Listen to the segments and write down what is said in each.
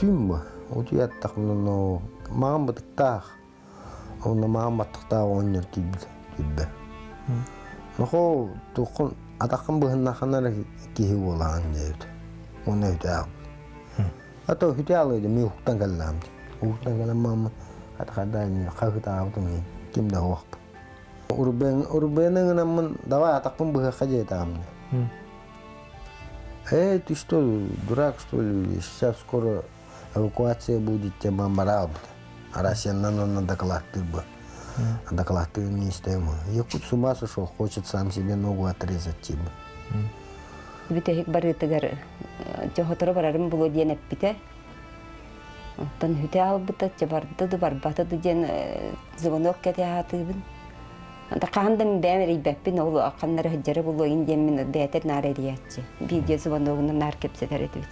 Түүн бу. Утуйаттахпына маҕан бытыктаах, онно маҕан баттахтаах оҕонньор киирбитэ киирбэ. Нохоо туоххун атаххын быһыннаххына эрэ киһи буолаҕын диэбит. Уонна үтээх. А то үтэ алыйды мин уһуктан кэллэҕим дии. Уһуктан кэлэн маама атахардаан хаһытаабытым ким да суохпун. Урбены гынаммын давай атахпын быһыахха диэтэҕим. Эй, ты что, дурак, что ли? Сейчас скоро эвакуация будет, тебе бамбарал. Арасеннан онно докладтыыр бы. Докладтыыр не истэм. Якут с ума сошел, хочет сам себе ногу отрезать типа. Бүтэһик барыытыгар дьоһоторо барарым булуо диэн эппитэ. Онтон хүтэ албыта, чэ барда да барбата да диэн звонок кэтэһэ Анда хаһан да мин бэйэм эрийбэппин, ол ханна эрэ сылдьара буолуойун диэн мин бэйэтэ наар эрийээччи. Видео звоногунан наар кэпсэтэр этибит.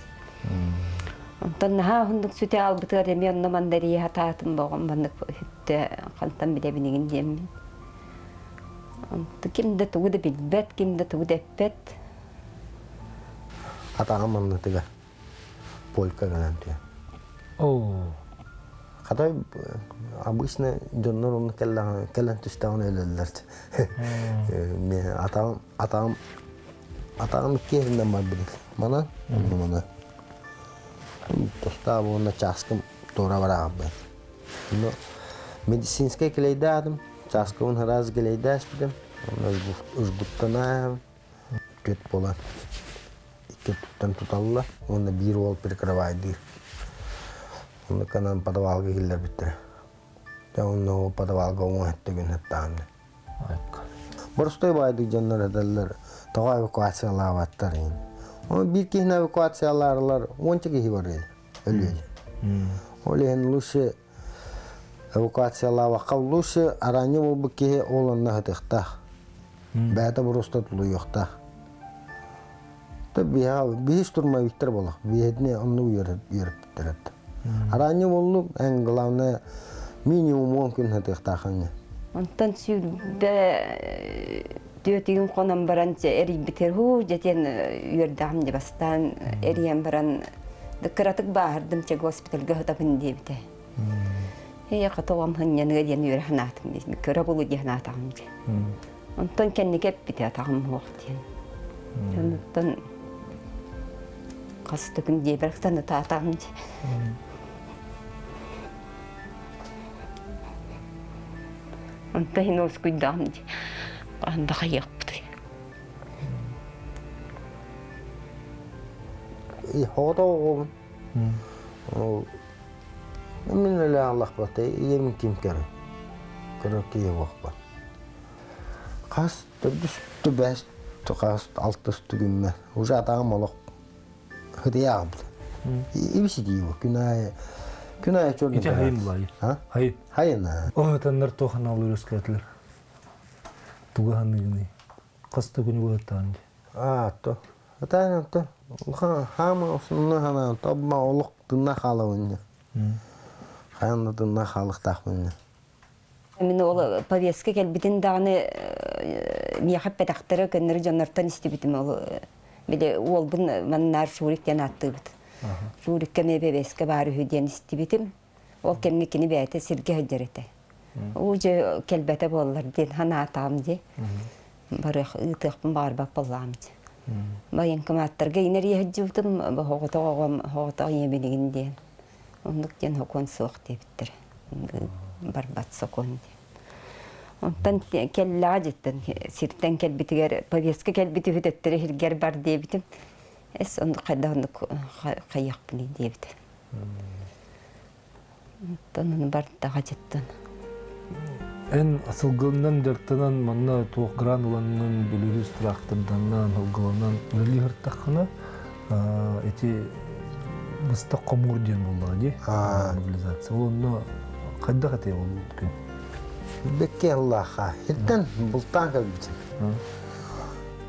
Онтон наһаа уһуннук сүтэ аалбытыгар эмиэ онно манна эрийэ сатаатым боҕом маннык сүттэ хантан билэбинигин диэммин. Онто ким да тугу да билбэт, ким да тугу да эппэт. Атаҕым аннытыгар полька гынан түһэн. Оо. Хата обычно дьоннор онно кэлэн түстэҕинэ өлөллөр. Атаҕым атаҕым атаҕым иккиһинэн барбыт. Манан онно мана. Тустаах уонна чааскым туора бараабыт. Но медицинскэй клейдаатым, чааскыбын араас клейдээспитим. Онно ужгуттанаам, түөрт буолан икки өттүттэн туталлар уонна биир уол прикрывайдыыр. Оннукканан подвалга киллэрбиттэрэ. Дьэ онно ол подвалга уҥа өттүгүн сыттаҕым. Боростой баайдык дьоннор этэллэр, тоҕо эвакуациялаабаттар иһин. Ол биир киһини эвакуациялаарылар уонча киһи барыа, өлүө. Ол иһин лучше эвакуациялаабакка лучше араанньы буолбут киһи ол онно сытыахтаах. Бэйэтэ просто тулуйуохтаах. Биһи штурмовиктар буолах. Биһитини оннук үөрэппиттэр этэ. Араанньы буоллук, эн главное минимум 10 күн сытыахтааххын. Онтон сүүрбэ түөтүгүн хонон баран эрийбитэр һуу дьэтиэн үөрдэҕим дьэ бастаан эрийэн баран кыратык бааһырдым чэ госпитальга сытабын диэбитэ. Ээ хата оҕом сынньаныа диэн үөрэ санаатым дии көрө булу дии санаатаҕым дии. Онтон кэнники эппитэ атаҕым суох диэн. Онтон хас да күн диэбэр санатаатаҕым дии. Онтон иһин уоскуйдаҕым дии. Хаһан да хайыахпытый. Оҕото оҕобун. Ол мин эле аллахпата ийэм ким көрө. Көрөр киһи буохпа. Хас төрдүс бэс хас алтыс түгүммэ уже атаҕым олох хытыйаабыт. Ибисидии күн аайы күн аайы чордун. Ити хайын булай. Хайын. Хайын. Оһотоннор туоханаллар үскэтилер. Тугу ханыгыный? Хас да күнү быһыттаан ди. Аа, то. Атаан то. Хаама основной ханаан тобма олох тынна хаалабын. Хаан да тынна хаалыктаахпын. Мин ол повестка кэлбитин даҕаны миэхэ эппэтэхтэрэ көннөрү дьоннортон истибитим ол били уолбун маннаар Шурик диэн ааттыыбыт. Шурикка эмиэ повестка баар үһү диэн истибитим. Ол кэмҥэ кини бэйэтэ сиргэ сылдьар этэ. Уу дьэ кэлбэтэ буоллар диэн санаатаҕым дии. Барыах ыытыахпын баҕарбат буоллаҕым дии. Военкоматтарга инэрийэ сылдьыбытым оҕотох оҕом оҕотох ийэбинигин диэн. Оннук диэн сокуон суох диэбиттэрэ. Барбат сокуон диэн. Онтон кэллэҕэ дьиттэн сиртэн кэлбитигэр повестка кэлбит үһү төттөрү иһиргэр бар диэбитим. Эс оннук хайдах оннук хайыахпыный диэбитэ. Онтон ону бардаҕа дьиттэн. Эн сылгылынан дьарыктанан манна туох гран ыланнын, Беларусь тракторданан, сылгыланан үлэлии сырыттаххына, ити быстах хомуур диэн буоллаҕа дии, мобилизация. Ол онно хайдах этэй ол күн? Бэкке Аллаха. Иртэн бултаан кэлбитим.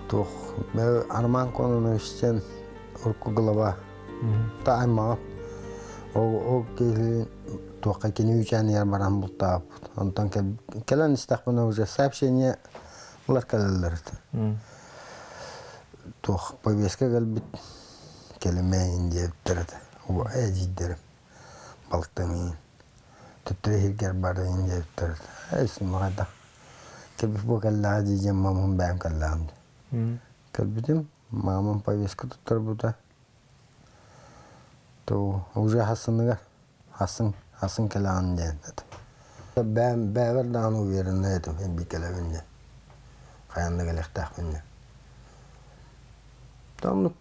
Туох Арман Кононовичтен урукку глава та аймаҕым. Ол ол киһи туохха кини үүчээниэр баран бултаабыт. Онтон кэлэн истэхпинэ уже сообщение ылар кэлэллэр этэ. Туох повестка кэлбит кэлимэйин диэбиттэр этэ. Эдьиийдэрим. Балыктан иин. Төттөрү иһиргэр барын диэбиттэр. Эс, хайдах. Кэлбит бу кэллэҕэ дии диэн мамам бэйэм кэллэҕим дии. Кэлбитим, мамам повестка туттарбыта. То уже хассыныгар хасын хасын кэлэҕин диэн этэ. Бэйэм бэйэбэр даҕаны уверенный этим би кэлэбин диэн. Хайаан да кэлиэхтээхпин диэн. Оннук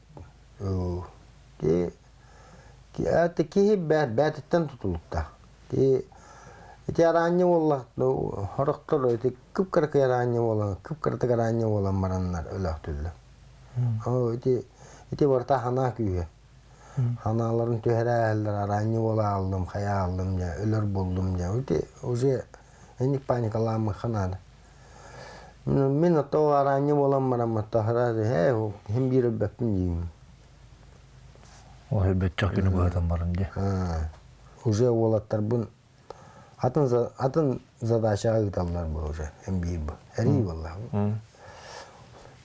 киһи бээтиттэн тутулуктаах. Ити араанньы буоллах хорохтор ити кып-кыракый араанньы буолан кып-кыратык араанньы буолан бараннар өлөөхтүллэр. Ити ити барыта ханаа күүһэ. Ханааларын түһэрээһэллэр араанньы буола ааллым, хайа ааллым дьэ, өлөр буоллум дьэ. Ити уже инник паникалаамыхха наада. Мин ото араанньы буолан баран тахара ээ хим биир өлбөппүн диибин. Ол өлбөттөх күнү быһытан баран дии. Уже уолаттарбын атын атын задачаҕа ыыталлар бу уже хим биир бу. Эрии буолла.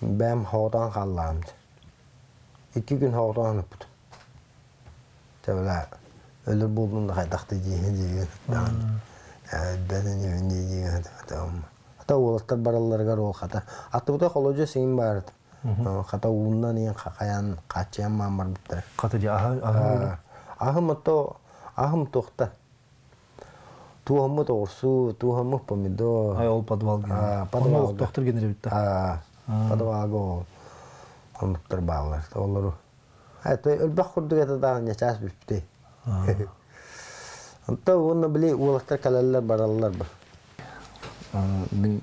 Бэм хоотоон хааллаҕым. 2 күн хоотоон ыппытым. Тэбэлэ өлөр буоллун да хайдахты дии дии өлбөтүн дии дии Хата уолаттар баралларыгар ол хата аттыбыта холодьу сиҥин баарыт. Хата ууннан иэн хахайан хааччыйан маан барбыттар. Хата дьэ аһы аһы Аһым ото аһым туохта. Туоһаммыт оҕурсуу, туоһаммыт помидор. Ай ол подвалга. Подвалга. Доктор генерибитта. Подвалга ол оннуктар бааллар. Олору. Это өлбөх курдук это даҕаны чаас бүппүтэ. Онто уонна били уолаттар кэлэллэр бараллар ба. Мин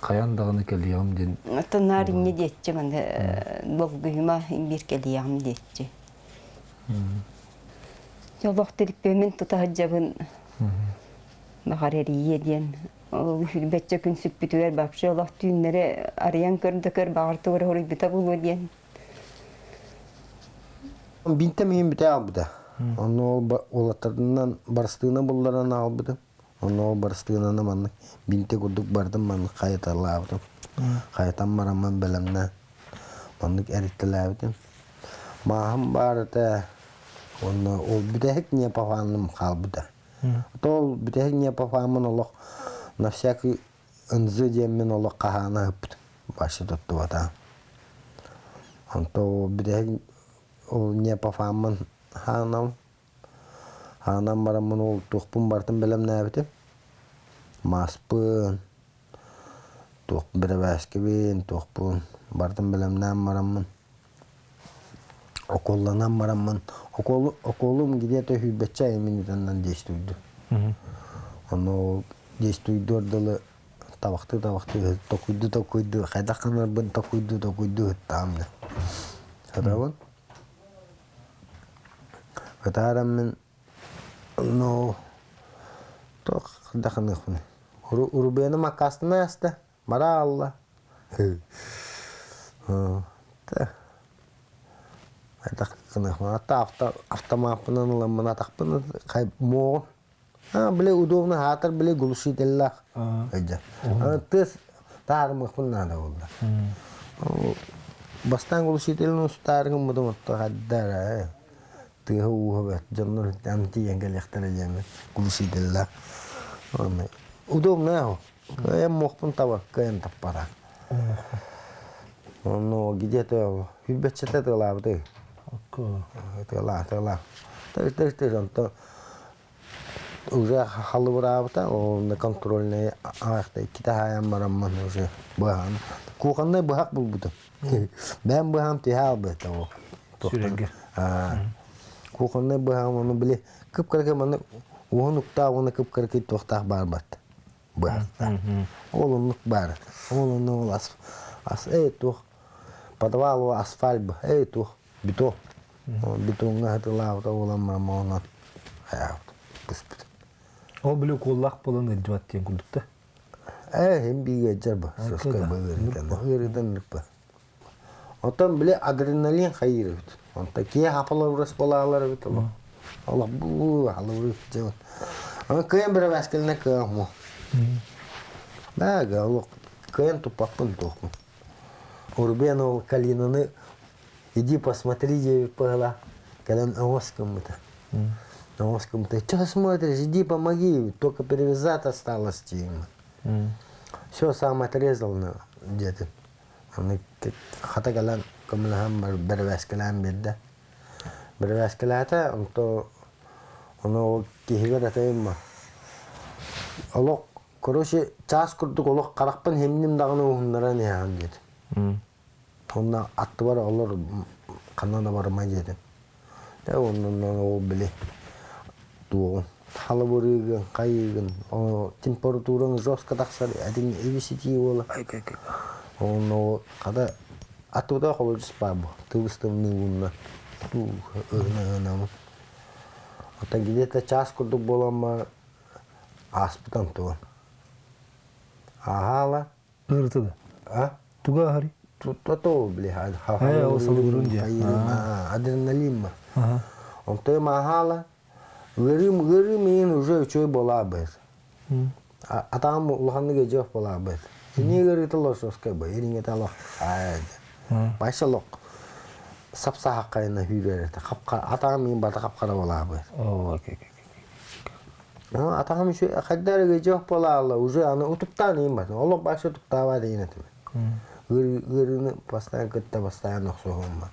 хайаан даҕаны кэлиэҕим диэн. Оттон наар инньэ диэччи маны долгуйума биир кэлиэҕим диэччи. Олох телепиэмин тута сылдьабын баҕар эрийиэ диэн. Ол бэччэ күн сүппүтүгэр вообще олох түүннэри арыйан көр да көр баҕар тугу эрэ хоруйбута буолуо диэн. Бинтэ миин бүтэ аалбыта. Онно ол уолаттарынан барыстыына булларан аалбытым. Онно ол барыстыынаны маннык бинтэ курдук бардым маннык хайыталаабытым. Хайытан бараммын бэлэмнээн маннык эриттэлээбитим. Мааһым баар этэ. Онно ол бүтэһик ньепафааным хаалбыта. Ол бүтэһик ньепафааммын олох на всякий ынзы диэммин олох хаһаана ыппытым. Вообще туттубатаҕым. Онто ол бүтэһик ол ньепафааммын хаанам хаанан бараммын ол туохпун барытын бэлэмнээбитим. Мааспын, туох бэрэбээскибин, туохпун барытын бэлэмнээн бараммын окуолланан бараммын окуолум где-то сүүрбэччэ минутанан действуйду. Ону ол действуйдуор дылы табахтыы-табахтыы токуйду-токуйду хайдах гынарбын токуйду-токуйду ыттаам да. Сатабын. Ытаараммын ну туох дахыныахпын Урубены маккаастана аста мара алла. Хайдах гыныахпын Атта автомаппынан ыламмын атахпын муоҕун били удобно хаатар били глушителлаах ыйдьа. Тыас таарымыахпын наада буолла. Бастаан глушителин устаарыгын мудум отто хаддара тыаһа ууһа бэт дьоннор аны тиийэн кэлиэхтэрэ диэммин глушителлаах. Удобно ол. Кыайан муохпун таба, кыайан таппата. Онно где-то хүлбэччэтэ тыалаабыты. Тыалаа, тыалаа. Тыр тыр онто уже халыбыраабыта, онно контрольный аахта иккитэ хаайан бараммын уже быһаан. Кухонный быһах булбутум. Бэйэм быһаам түһэ албыта ол. Сүрэргэ. Кухонный быһаам ону били кып-кыракый маннык уһун уктаах уонна кып-кыракый туохтаах баарбат. Быһахтаах. Ол оннук баар. Ол онно ол ас, ас эй туох подвал ол асфальт бу эй туох бетон. Бетоҥҥа хатылаабыта буолан баран онон хайаабыт буспут. Ол били укуоллаах буолан ыалдьыбат диэн курдук да? Ээ хим биигэ ыалдьар бу. Соска бу ыарыытан. Ыарыытан нырпа. Оттон били адреналин хайыыр эбит. Онто киһи хаполорурас буолаалар эбит олох. Олох бу халыбырыс дьон. Аны кыайан бэрэбээскэлинэ кыаҕым. Бага олох кыайан туппаппын туохпун. Урбен ол Калинаны иди посмотри диэбит быһыла кэлэн оҥос гыммыта. Он сказал, ты что смотришь, иди помоги, только перевязать осталось им. Все, сам отрезал где-то. Аны хата кэлэн көмөлөһөн бэрэбээскэлээн биэрдэ. Бэрэбээскэлээтэ, онто ону ол киһигэр этайым олох короче чаас курдук олох харахпын химним даҕаны уһуннаран иһэҕин диэтим. Онно аттыбар олор ханна да барыма диэтим. Дьэ оннунан ол били туоҕун халабырыыгын, хайыыгын, температураң жестко тахсар этиҥ ибиситии буола. Онно хата аттыбыта холодец баар бу тыбыс тымныы уунна ыһына-ыһынамын. Оттон где-то час курдук буоламмар ааспытым тугун. Ааһаала Ыарыта да? А? Туга аһарый? Тото, били, Э, салгырын диye. Адреналин ма. Онто маахала ыарыым ыарыым иин уже үчүгэй буолаабыт. Атаам улаханнык эдьиэх буолаабыт. Ини ыарыыта лососка бу, ириҥэтэ олох Байса олох сап-саһаххайына хүүрэр этэ. Атаам иин бата хапхара буолаабыт. Атаҕым хайда эрэ дьиэх буолаалла уже аны утуктаан иһин батын олох башы утуктаабат иһин этим ыарыыны постоянно кытта постоянно охсуһуум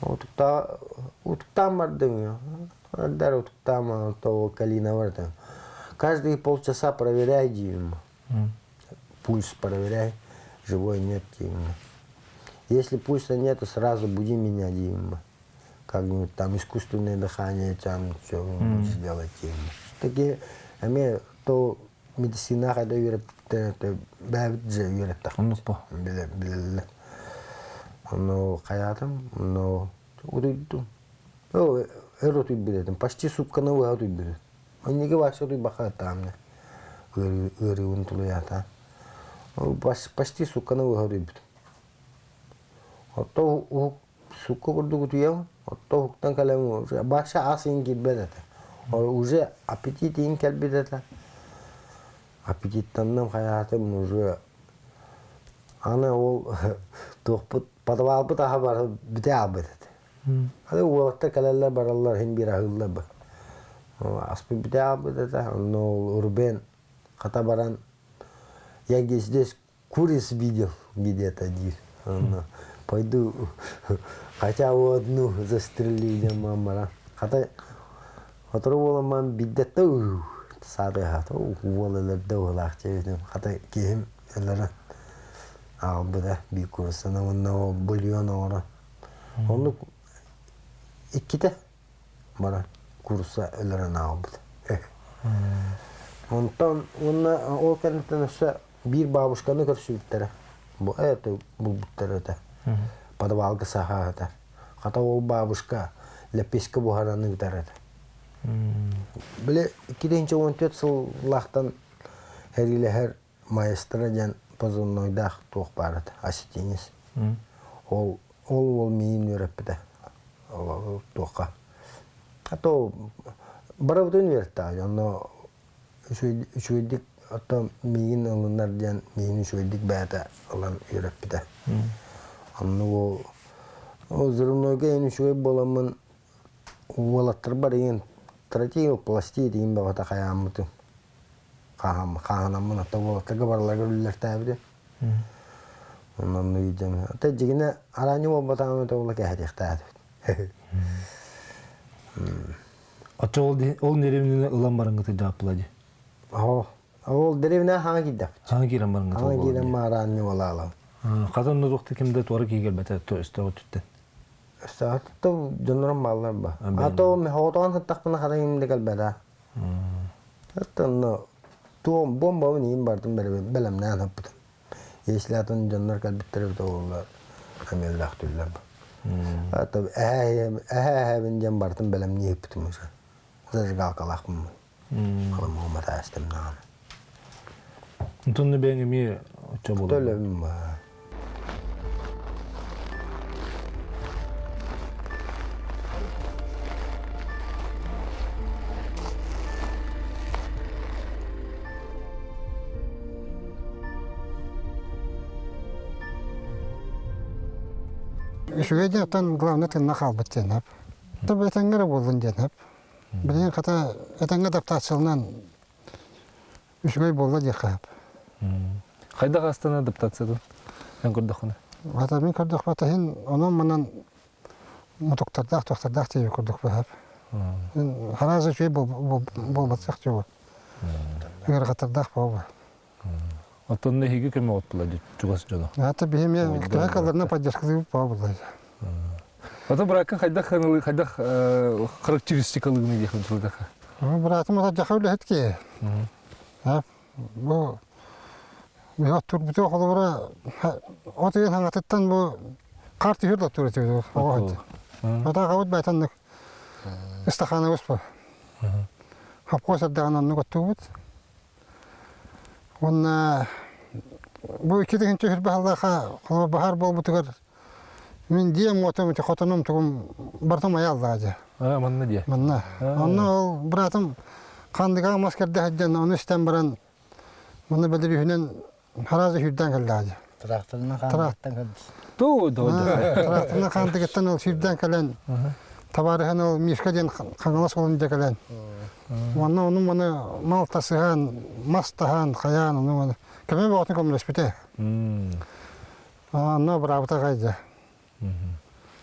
утуктаа утуктаан бардым хайда эрэ утуктаан того калина барда каждые полчаса проверяй диим пульс проверяй живой нет диим если пульса нету сразу буди меня диим как-нибудь там искусственное дыхание там все сделать им. Такие эми то медицина хайда үөрэппиттэр бэйэбит же үөрэттэх. Оннук по. Билэллэр. Ону хайаатым, ону утуйдум. Өр утуйбут этим, почти сутканы быһа утуйбут. Инники вообще утуйбакка таамны. Ыарыыбын тулуйаата. Почти сутканы быһа утуйбутум. Отто уһук Сукка курдук утуйаҕын, отто уһуктан кэлэн баша ас иһин киирбэт этэ. Уже аппетит иһин кэлбит этэ. Аппетиттанным хайаатым уже аны ол туохпут подвалбыт аһа бары бүтэ аалбыт этэ. Аны уолаттар кэлэллэр бараллар иһин биир аһыыллар бы. Аспыт бүтэ аалбыт этэ. Онно ол Рубен хата баран я здесь куриц видел где-то диир. Онно пойду хотя бы одну застрелю диэн баран хата сотору буолан биддетте саатыһаата уол өлөрдө уолаах диэбитим хата киһим өлөрөн аҕалбыта биир куруссаны уонна ол бульон оҥорон оннук иккитэ баран курса өлөрөн аҕалбыт онтон уонна ол кэнниттэн өссө биир бабушканы көрсүбүттэрэ. Бу это булбуттар этэ. Подвалга саха этэ. Хата ол бабушка лэппиэскэ буһаран ыытар этэ. Били 2014 сыллаахтан сэриилэһэр маэстро диэн позывнойдаах туох баар этэ, осетинец. Ол ол уол миин үөрэппитэ. Туохха. А то барыбытын үөрэттэҕэ. Онно үчүгэйдик оттон миигин ылынар диэн миигин үчүгэйдик бэйэтэ ылан үөрэппитэ. Онно ол ол взрывнойга эн үчүгэй буоламмын уолаттарбар игин тротил, пластид игин бөҕөтө хайааммытым. Хааһынаммын оттон уолаттарга барыларыгар үллэртээбитим. Онон ыйдьам. Ата дьигинэ араанньы буолбатаҕым этэ буола кэһэтиэхтээбит. Оччо ол ол дэриэбинэни ылан барыҥҥыты дьааппыла дии. Оо, ол дэриэбинэ хаҥа киирдэхпит. Хаҥа киирэн барыҥҥыт Хаҥа киирэн маараанньы буолаалам. Хата онно туохта ким да туора киһи кэлбэтэ өстөөх өттүттэн. Өстөөх дьоннорум бааллар ба. А то хоҕотоҕон сыттахпына хата ким да кэлбэтэ. Оттон туом бомбабын иин бардым бэлэмнээн хаппытым. Если атын дьоннор кэлбиттэр эбитэ буоллар, эмиэллээх Эһээ-эһээбин диэн барытын бэлэмнии иһиппитим уже. Зажигалкалаахпын. Халаммата эстим даҕаны. Онтон бэйэҥ эмиэ оччо буолар. Төлөбүм Үчүгэй диэн главное тынна хаалбыт диэн сөп. Этэҥҥэ эрэ буоллун диэн сөп. Билигин хата этэҥҥэ адаптацияланан үчүгэй буолла диэххэ сөп. Хайдах астана адаптациятын эн көрдөххүнэ? Хата мин көрдөхпө таһын онон манан мутуктардаах туохтардаах тиийэ курдук быһап. Хараазы үчүгэй буолбатах чугу. Ыарахаттардаах буолба. Оттон эһиги көмө оттула чугас дьоно. Ата биһим төһө калларына поддержкалыы буолла. Ата быракка хайдах хайдах характеристикалыгын диэхин сылдаха. Быраатым ата жаха үлэһит ки. Бу Миһ турбуту холобура от ыйын хаҥатыттан бу хаар түһүр да тур этибит оҕо Ата аҕабыт байтаннык ыстахаанабыс бу. Хапкос эрдэҕин оннук оттуубут. Уонна бу икки тыһыынча үһүрбэ сыллаахха холобур баһаар буолбутугар мин дьиэм уотум ити хотонум тугум барытым айааллаҕа дьэ. Аа, манна дьиэ. Манна. Онно ол быраатым хандыгаҕа мас кэрдэ сылдьан ону истэн баран манна бөдөрүүһүнэн хараазы сүүрдээн кэллэҕэ дьэ. Тракторынан хаандыгыттан кэлбит. Туу, доо. Тракторынан хаандыгыттан ол сүүрдээн кэлэн табаарыһын ол Мишка диэн Хаҥалас уолун дьэ кэлэн Уонна ону маны мал тасыһан, мас таһан, хайаан ону маны көмө бөҕөтүн көмөлөспүтэ. Онно быраабыта хайда.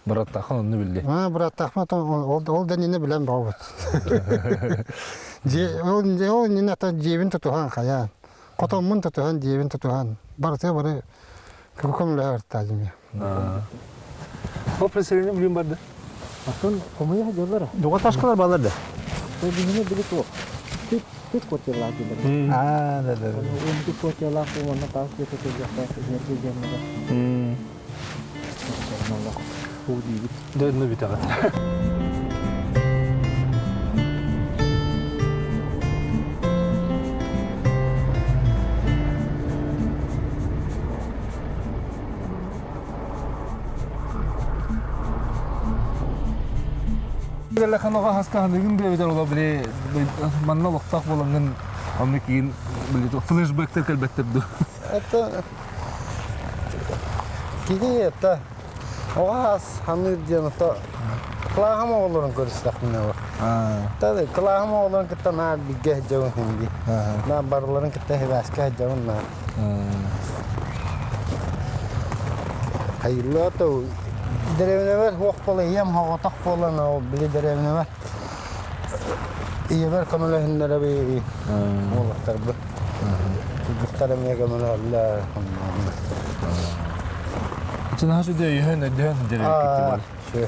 Быраттааххын онну билди. Аа, быраттаахпын ол ол да иннинэ билэн баҕабыт. Дьиэ ол ол иннинэ ата дьиэбин тутуһан хайаан. Хотоммун тутуһан, дьиэбин тутуһан барыта бары көмөлөһө ыртаа дьиме. Ол преселение билим барды. Атын хомуйа дьоллара. Дуга ташкалар балар да. Биһиги били туох. Түт түт квартиралаах дииллэр. Аа, да да. Уонна квартиралаах уонна таас дьиэ тутуллуохтаах энергия диэннэрэ. Уу диибит. Да, ну бүтэҕит. Лаханоға хаскаһыныгын диэбитэр ола били манна олохтоох буолаҥҥын онно киин били флешбэктер кэлбэттэр дуу. Это кини это оҕо ханыыр диэн ото кылааһым оҕолорун көрүстэхпинэ бар. Тады кылааһым оҕолорун кытта наар бииргэ сылдьабын хинди. Наар барыларын кытта сибээскэ сылдьабын наар. Хайылла то дэриэбинэбэр суох буола ийэм соҕотох буолан ол били дэриэбинэбэр ийэбэр көмөлөһүннэрэбин уолаттарбын кыргыттар эмиэ көмөлөһөллөр Ичинаһа сүдэ өйөһөн өйдөһөн дьэрэ Сү.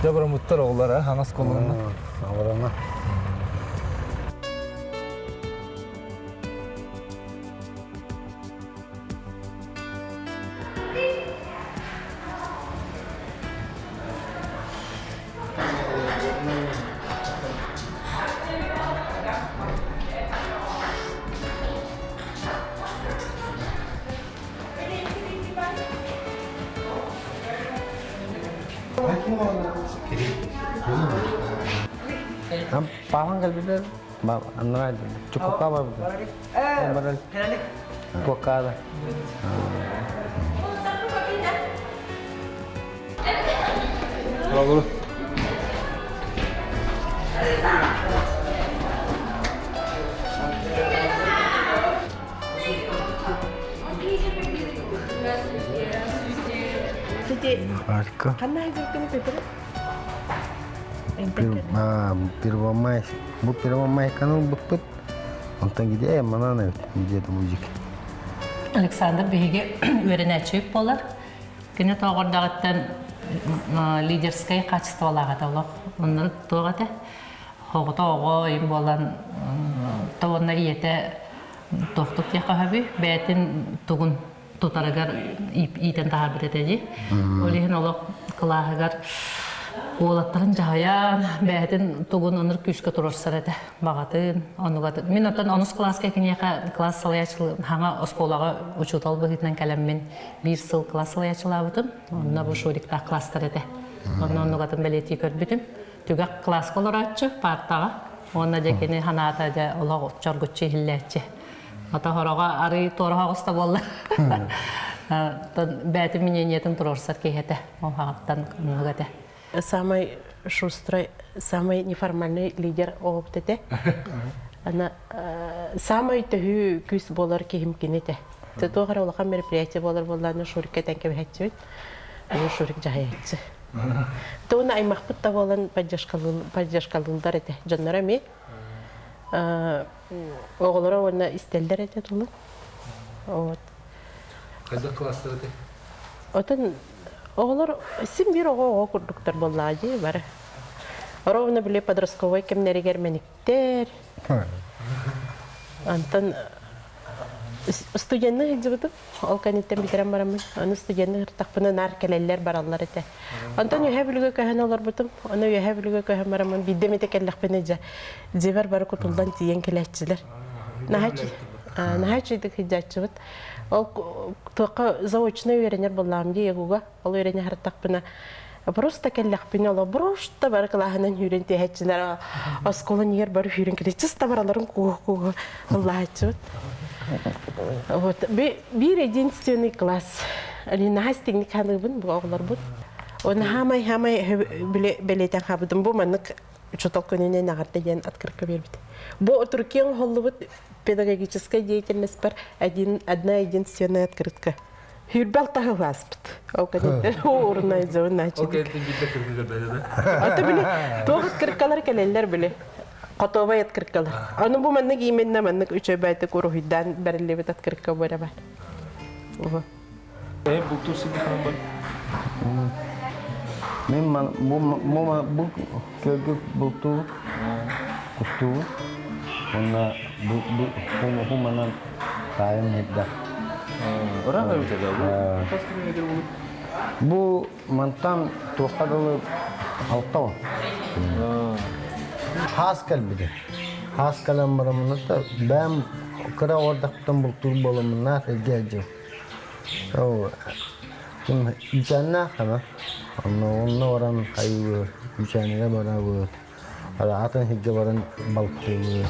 Дьэ барамыттар оҕолор а хаҥас колонна. Абарана. Пахан кэлбитэ аннара Чукотка барбыта. Барар. Куоккада. Bravo. Арка. Первомай. Бу Первомайканы ылбыппыт. Онтон где манан эбит где-то мужик. Александр биһиги үөрэнээччибит буолар. Кини тоҕордоҕуттан лидерскэй качестволаах этэ олох. Оннун туох этэ? Оҕото оҕо им буолан тоҕоннор ийэтэ туохтук диэххэ сөбүй? Бэйэтин тугун тутарыгар иитэн таһаарбыт этэ дии. Ол иһин олох кылааһыгар уолаттарын дьаһайан, бэйэтин тугун оннур күүскэ туруорсар этэ баҕатын, онугатын. Мин оттон онус кылааска киниэхэ класс салайааччы хаҥа оскуолаҕа учуутал быһыытынан кэлэммин биир сыл класс салайааччылаабытым. Онно бу Шуриктаах класстар этэ. Онно оннугатын бэлиэтии көрбүтүм. Түгэх класска олорооччу партаҕа. Уонна дьэ кини санаата дьэ олох чоргуччу иһиллээччи. Ото хороҕо арый туора оҕуста буолла. Бэйэтин мнениетын туруорсар киһи этэ. Ол хаҕыттан оннук этэ. Самый шустрый, самый неформальный лидер оҕобут этэ. Ана самый төһүү күүс буолар киһим кини этэ. Туох эрэ улахан мероприятие буолар буоллаҕына Шурикка этэн кэбиһэччибит. Аны Шурик дьаһайаччы. Тугуна аймахпыт да буолан поддержкалыыллар этэ. Дьонноро эмиэ оҕолоро уонна истэллэр этэ тулун. Вот. Хайдах класстар этэй? Отон оҕолор син биир оҕо оҕо курдуктар буоллаҕа дии бары. Ровно били подростковай кэмнэригэр мэниктэр. Антон студенны сылдьыбытым. Ол кэнниттэн бүтэрэн бараммын. Аны студенны ыртахпына наар кэлэллэр бараллар этэ. Онтон үөһэ бүлүгэ көһөн олорбутум. Аны үөһэ бүлүгэ көһөн бараммын биирдэ эмитэ кэллэхпинэ дьэ дьиэбэр бары кутуллан тиийэн кэлээччилэр. Наһаа үчүгэйдик сылдьааччыбыт. Ол туохха заочно үөрэнэр буоллаҕым дии ЕГУга. Ол үөрэнэ сырыттахпына просто кэллэхпинэ оло просто бары кылааһынан үүрэн тиэһэччилэр оскуола нигер бары үүрэн кэлэ чисто бараларын кууһу-кууһу ыллааччыбыт. Вот биир единственный класс. Наһаа истиҥник ханыыбын бу оҕолорбут. Оны хаамай хаамай бэлиэтэн хаабытым бу маннык учуутал күнүнэн эҕэрдэ диэн открытка биэрбит. Бу Туркияҥ оһоллубут педагогическая деятельность один, одна единственная открытка. Хүрбэл таһы ааспыт. Ол кэнниттэн уурунай дьон Ол кэнниттэн биирдэ кыргыгар бэлэдэ. Ата били туох открыткалар кэлэллэр били. Готовай открыткалар. Аны бу маннык именно маннык үчүгэйдик уруһуйдаан бэриллибит открытка бу эрэ бар. Уһу. Э бултуур сиргэ хаан бар. Мин бу бу көлгө бултуу кустуу уонна бу бу бу манан таайым иһирдэ. Ыраах эбит этэ бу. Хас километр буолуй? Бу мантан туохха дылы 60. Хаас кэлбитэ. Хаас кэлэн бараммыта бэйэм кыра оҕордохтон бултуур буоламмыннаах илдьэ дьыл. Ким үүтээннээх ама. Онно онно баран хайыы үүтээнигэр барабыт. Атын сиргэ баран балыктыыбыт.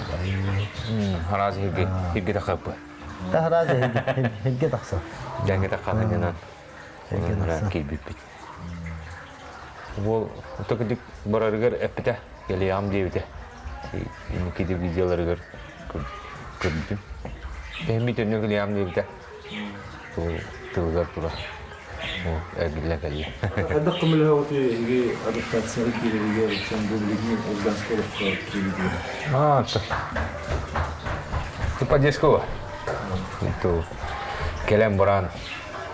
Араас сиргэ сиргэ тахсаппы. Араас сиргэ тахса. Дьаҥҥа таххатынан киирбиппит. Уол отокудик барарыгар эппитэ, кэлиэҕим диэбитэ. Инники видеоларыгар көрбүтүм. Эһэммит өннө кэлиэҕим диэбитэ. Тылыгар тура. Эргиллэ кэллэ. Хайдах көмөлөһөҕүтүй эһиги адаптацияҕа киирэригэр сон бу билигин гражданскай олоххо киирэригэр? А, ты поддержка Кэлэн баран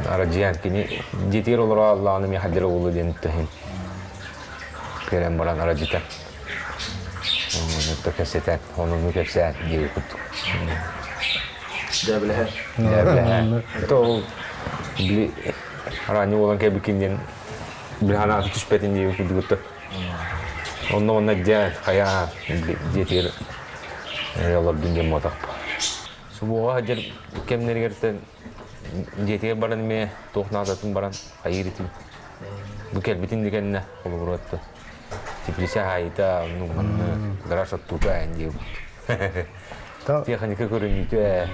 арадьыйан кини дьиэтигэр олоро аллаҕына миэхэ дьара уолу диэн төһүн кэлэн баран арадьыта онно кэпсэтэн онуну кэпсээн диэби курдук Дьээбэлэһэ. Дьээбэлэһэ. То ол били араанньы буолан кэлбиккин диэн били ханаата түспэтин диэби курдугутта. Онно онно дьэ хайаа дьиэтигэр олордун диэн буотахпа. Субуоҕа сылдьар кэмнэригэр дьиэтигэр баран эмиэ туох наадатын баран хайыыр этим. Бу кэлбитин да кэннэ холобуруотта теплица хаайыта ну манна гараж оттуута эн диэбит. Техника көрүнүүтэ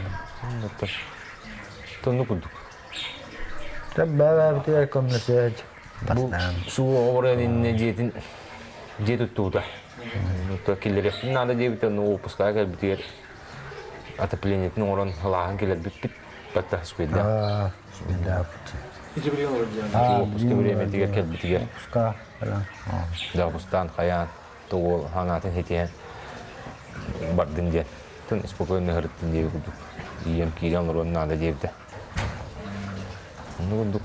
тонну курдук. Бэбэбитигэр көмөлөсөөч. Бу суу оҕорон иннэ дьиэтин дьиэ туттуута. Киллэриэхпин наада диэбитэ, но выпускаға кэлбитигэр отоплениетын оҥорон ылааһын кэлэрбиппит батта спидда. Выпуска бириэмэтигэр кэлбитигэр Дагыстан хайаан тугу ханаатын хитиһэн бардын диэн тын спокойно һырыттын диэби курдук ийэм киирэн олоруон наада диэбитэ. Онну курдук.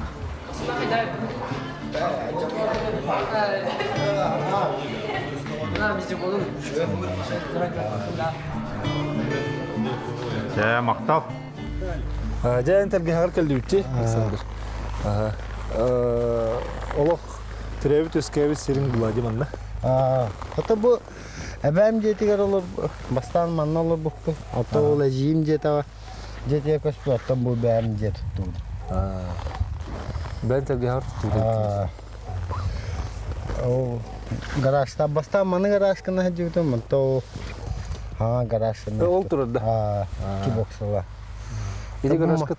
Дьэ, махтал. Дьэ, эн тэлгэһэҕэр кэллибитчи, Александр. Олох төрөөбүт-үөскээбит сириҥ Влади манна. Хата бу эбээм дьиэтигэр олор бастаан манна олорбуппут. Оттон ол эдьиийим дьиэтэҕэ дьиэтигэр көспүт, оттон бу бэйэм дьиэ туттубут. Бэйэҥ тэлгэһэҕэр туттубут. Ол гаражта бастаан маны гаражкына сылдьыбытым, онто ол хаҥа гараж Ол турар да. Кибоксала. Ити гаражка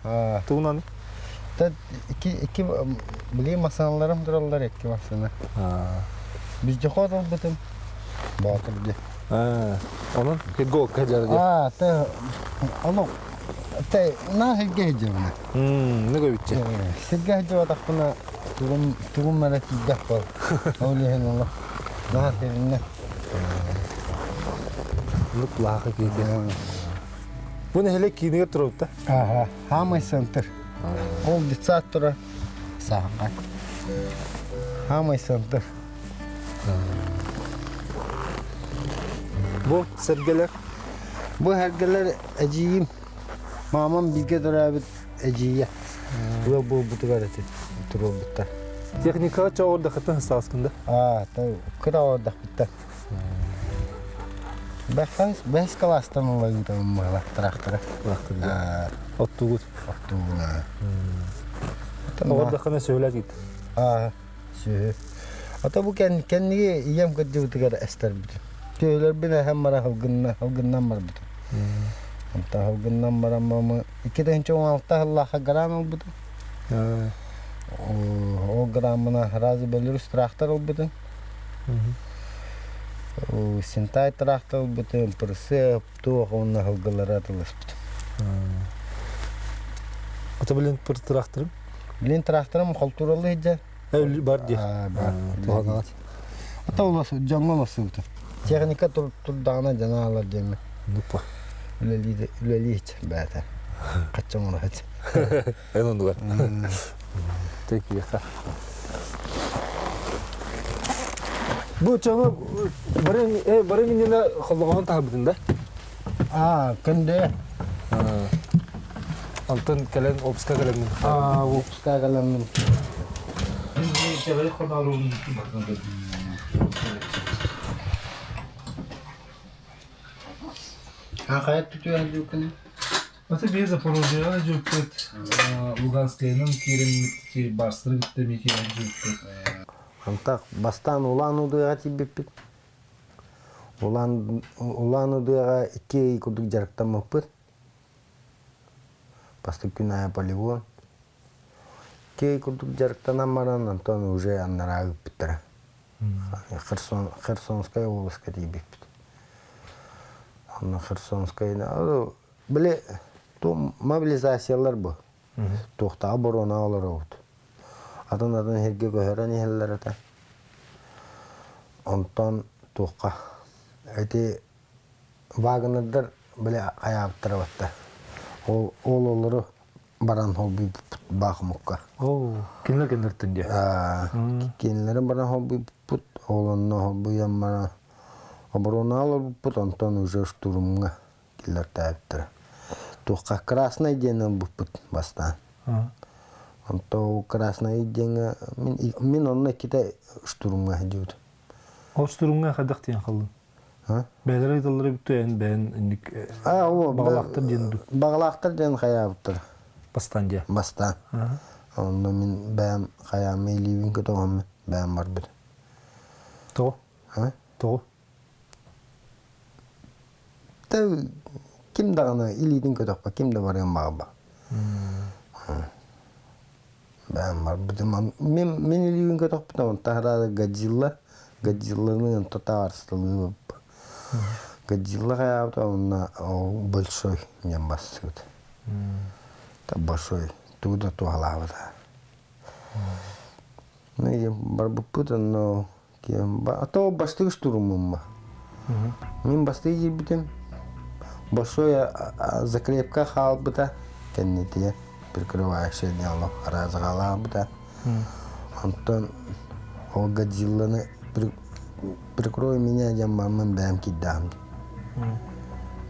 тугунан? Икки икки били массыыналарым тураллар икки массыына. Вездеход ылбытым. Боотур дии. Онон Хирголка дьара дии. Аа, те ону те на сиргэ сылдьабына. Не көбүтче. Сиргэ сылдьыбатахпына тугум тугум эрэ тиийбэх буол. Ол иһин олох наһаа сириннэ. Нук лааха киити. Бу нэһилиэк киинигэр турабыт Ага, самый центр. Ол детсад тура сааха. Самый центр. Бу сэргэлэр? Бу сэргэлэр эдьиийим. Мамам бииргэ төрөөбүт эдьиийэ. Ыал буолбутугар эти туруорбуттар. Техникаҕа чоҕурдахыттан ыстааскында? Аа, кыра оҕордахпыттан. Бэххас бэс кылаастан ыла ыытабын быһалар тыраахтара. Тыраахтара. Оттугут. Оттугун. Оҕордаххына сөһүлэт гит. Аа, сүөһү. Ата бу кэн кэнниги ийэм кырдьыбытыгар эстэрбитим. Төһөлөрбүн эһэм бара һылгынна һылгыннан барбытым. Онтон һылгыннан баран мамы 2016 сыллаахха гран ылбытым. Ол граммына сразу Беларусь трактор ылбытым. Синтай трактор ылбытым, прицеп, туох уонна һылгылары атыласпытым. Ата билин пыр тракторым? Билин тракторым холтуралы сылдьар. Бар дии. Бар. Туһанаҕыт. Ата улас дьоҥҥо улассыбытым. Техника турдаҕына дьанаалар диэммин. Нупа. Үлэлии үлэлии бээтэ. Хачча оҥоро Эн оннугар. Текиэхэ. Бу чоҥо барын э барын иннинэ холлоҕоһун таһарбытын да? Аа, күндэ. Антон кэлэн опска кэлэммин. Аа, опска кэлэммин. Хайа түтүө дьуккун? Аты биир Запорожьеҕа дьүппүт, Луганскайынан киирэммит барстары кытта эмиэ киирэн дьүппүт. Антах бастаан Улан Удыаҕа тиийбиппит. Улан Улан Удыаҕа икки ый курдук дьарыктаммыппыт. Бастакы күн аайы полигон. Икки ый курдук дьарыктанан баран, онтон уже анараа ыыппыттара. Херсон, Херсонскай областка тиийбиппит. Онно Херсонскай, били мобилизациялар бу. Туохтааҕы оборона олоробут. Атын-атын сиргэ көһөрөн иһэллэр этэ. Онтон туохха ити Вагнердар били хайаабыттара батта. Ол ол олору баран холбуйбуппут Бахмукка. Оо, кинилэр кинилэртэн диэ. Кинилэри баран холбуйбуппут, ол онно холбуйан баран оборона олорбуппут, онтон уже штурмҥа киллэртээбиттэрэ. Туохха Красный диэн ылбыппыт бастаан. Онто Красный диэҥҥэ мин, мин онно иккитэ штурмҥа сылдьыбытым. Ол штурмҥа хайдах диэн халлын? Бэйэлэрэ ыыталлара бүттэ эн бэйэн инник баҕалаахтар диэн дуу? Баҕалаахтар диэн хайаабыттар. Бастаан диэ? Бастаан. Онно мин бэйэм хайааммын илиибин көтөҕөммүн бэйэм барбыт. Тоҕо? Тоҕо? Ким даҕаны илиитин көтөхпө, ким да барыан баҕарбат. Бэйэм барбытым. Мин, мин илиибин көтөхпүтүм, онтон хараада Годзилла, Годзилланы онто таарысталыы Годзилла хайаабыта уонна ол большой диэн бастыбыт. Большой тугу да туһалаабата. Ну, и барбыппыт онно а то бастыгы штурмумма. Мин бастыы киирбитим. Большой закрепка хаалбыта кэннитигэр прикрывающая диалог араазаҕалаабыта. Онтон ол Годзилланы прикрой меня диэн бармын бэйэм киирдэҕим.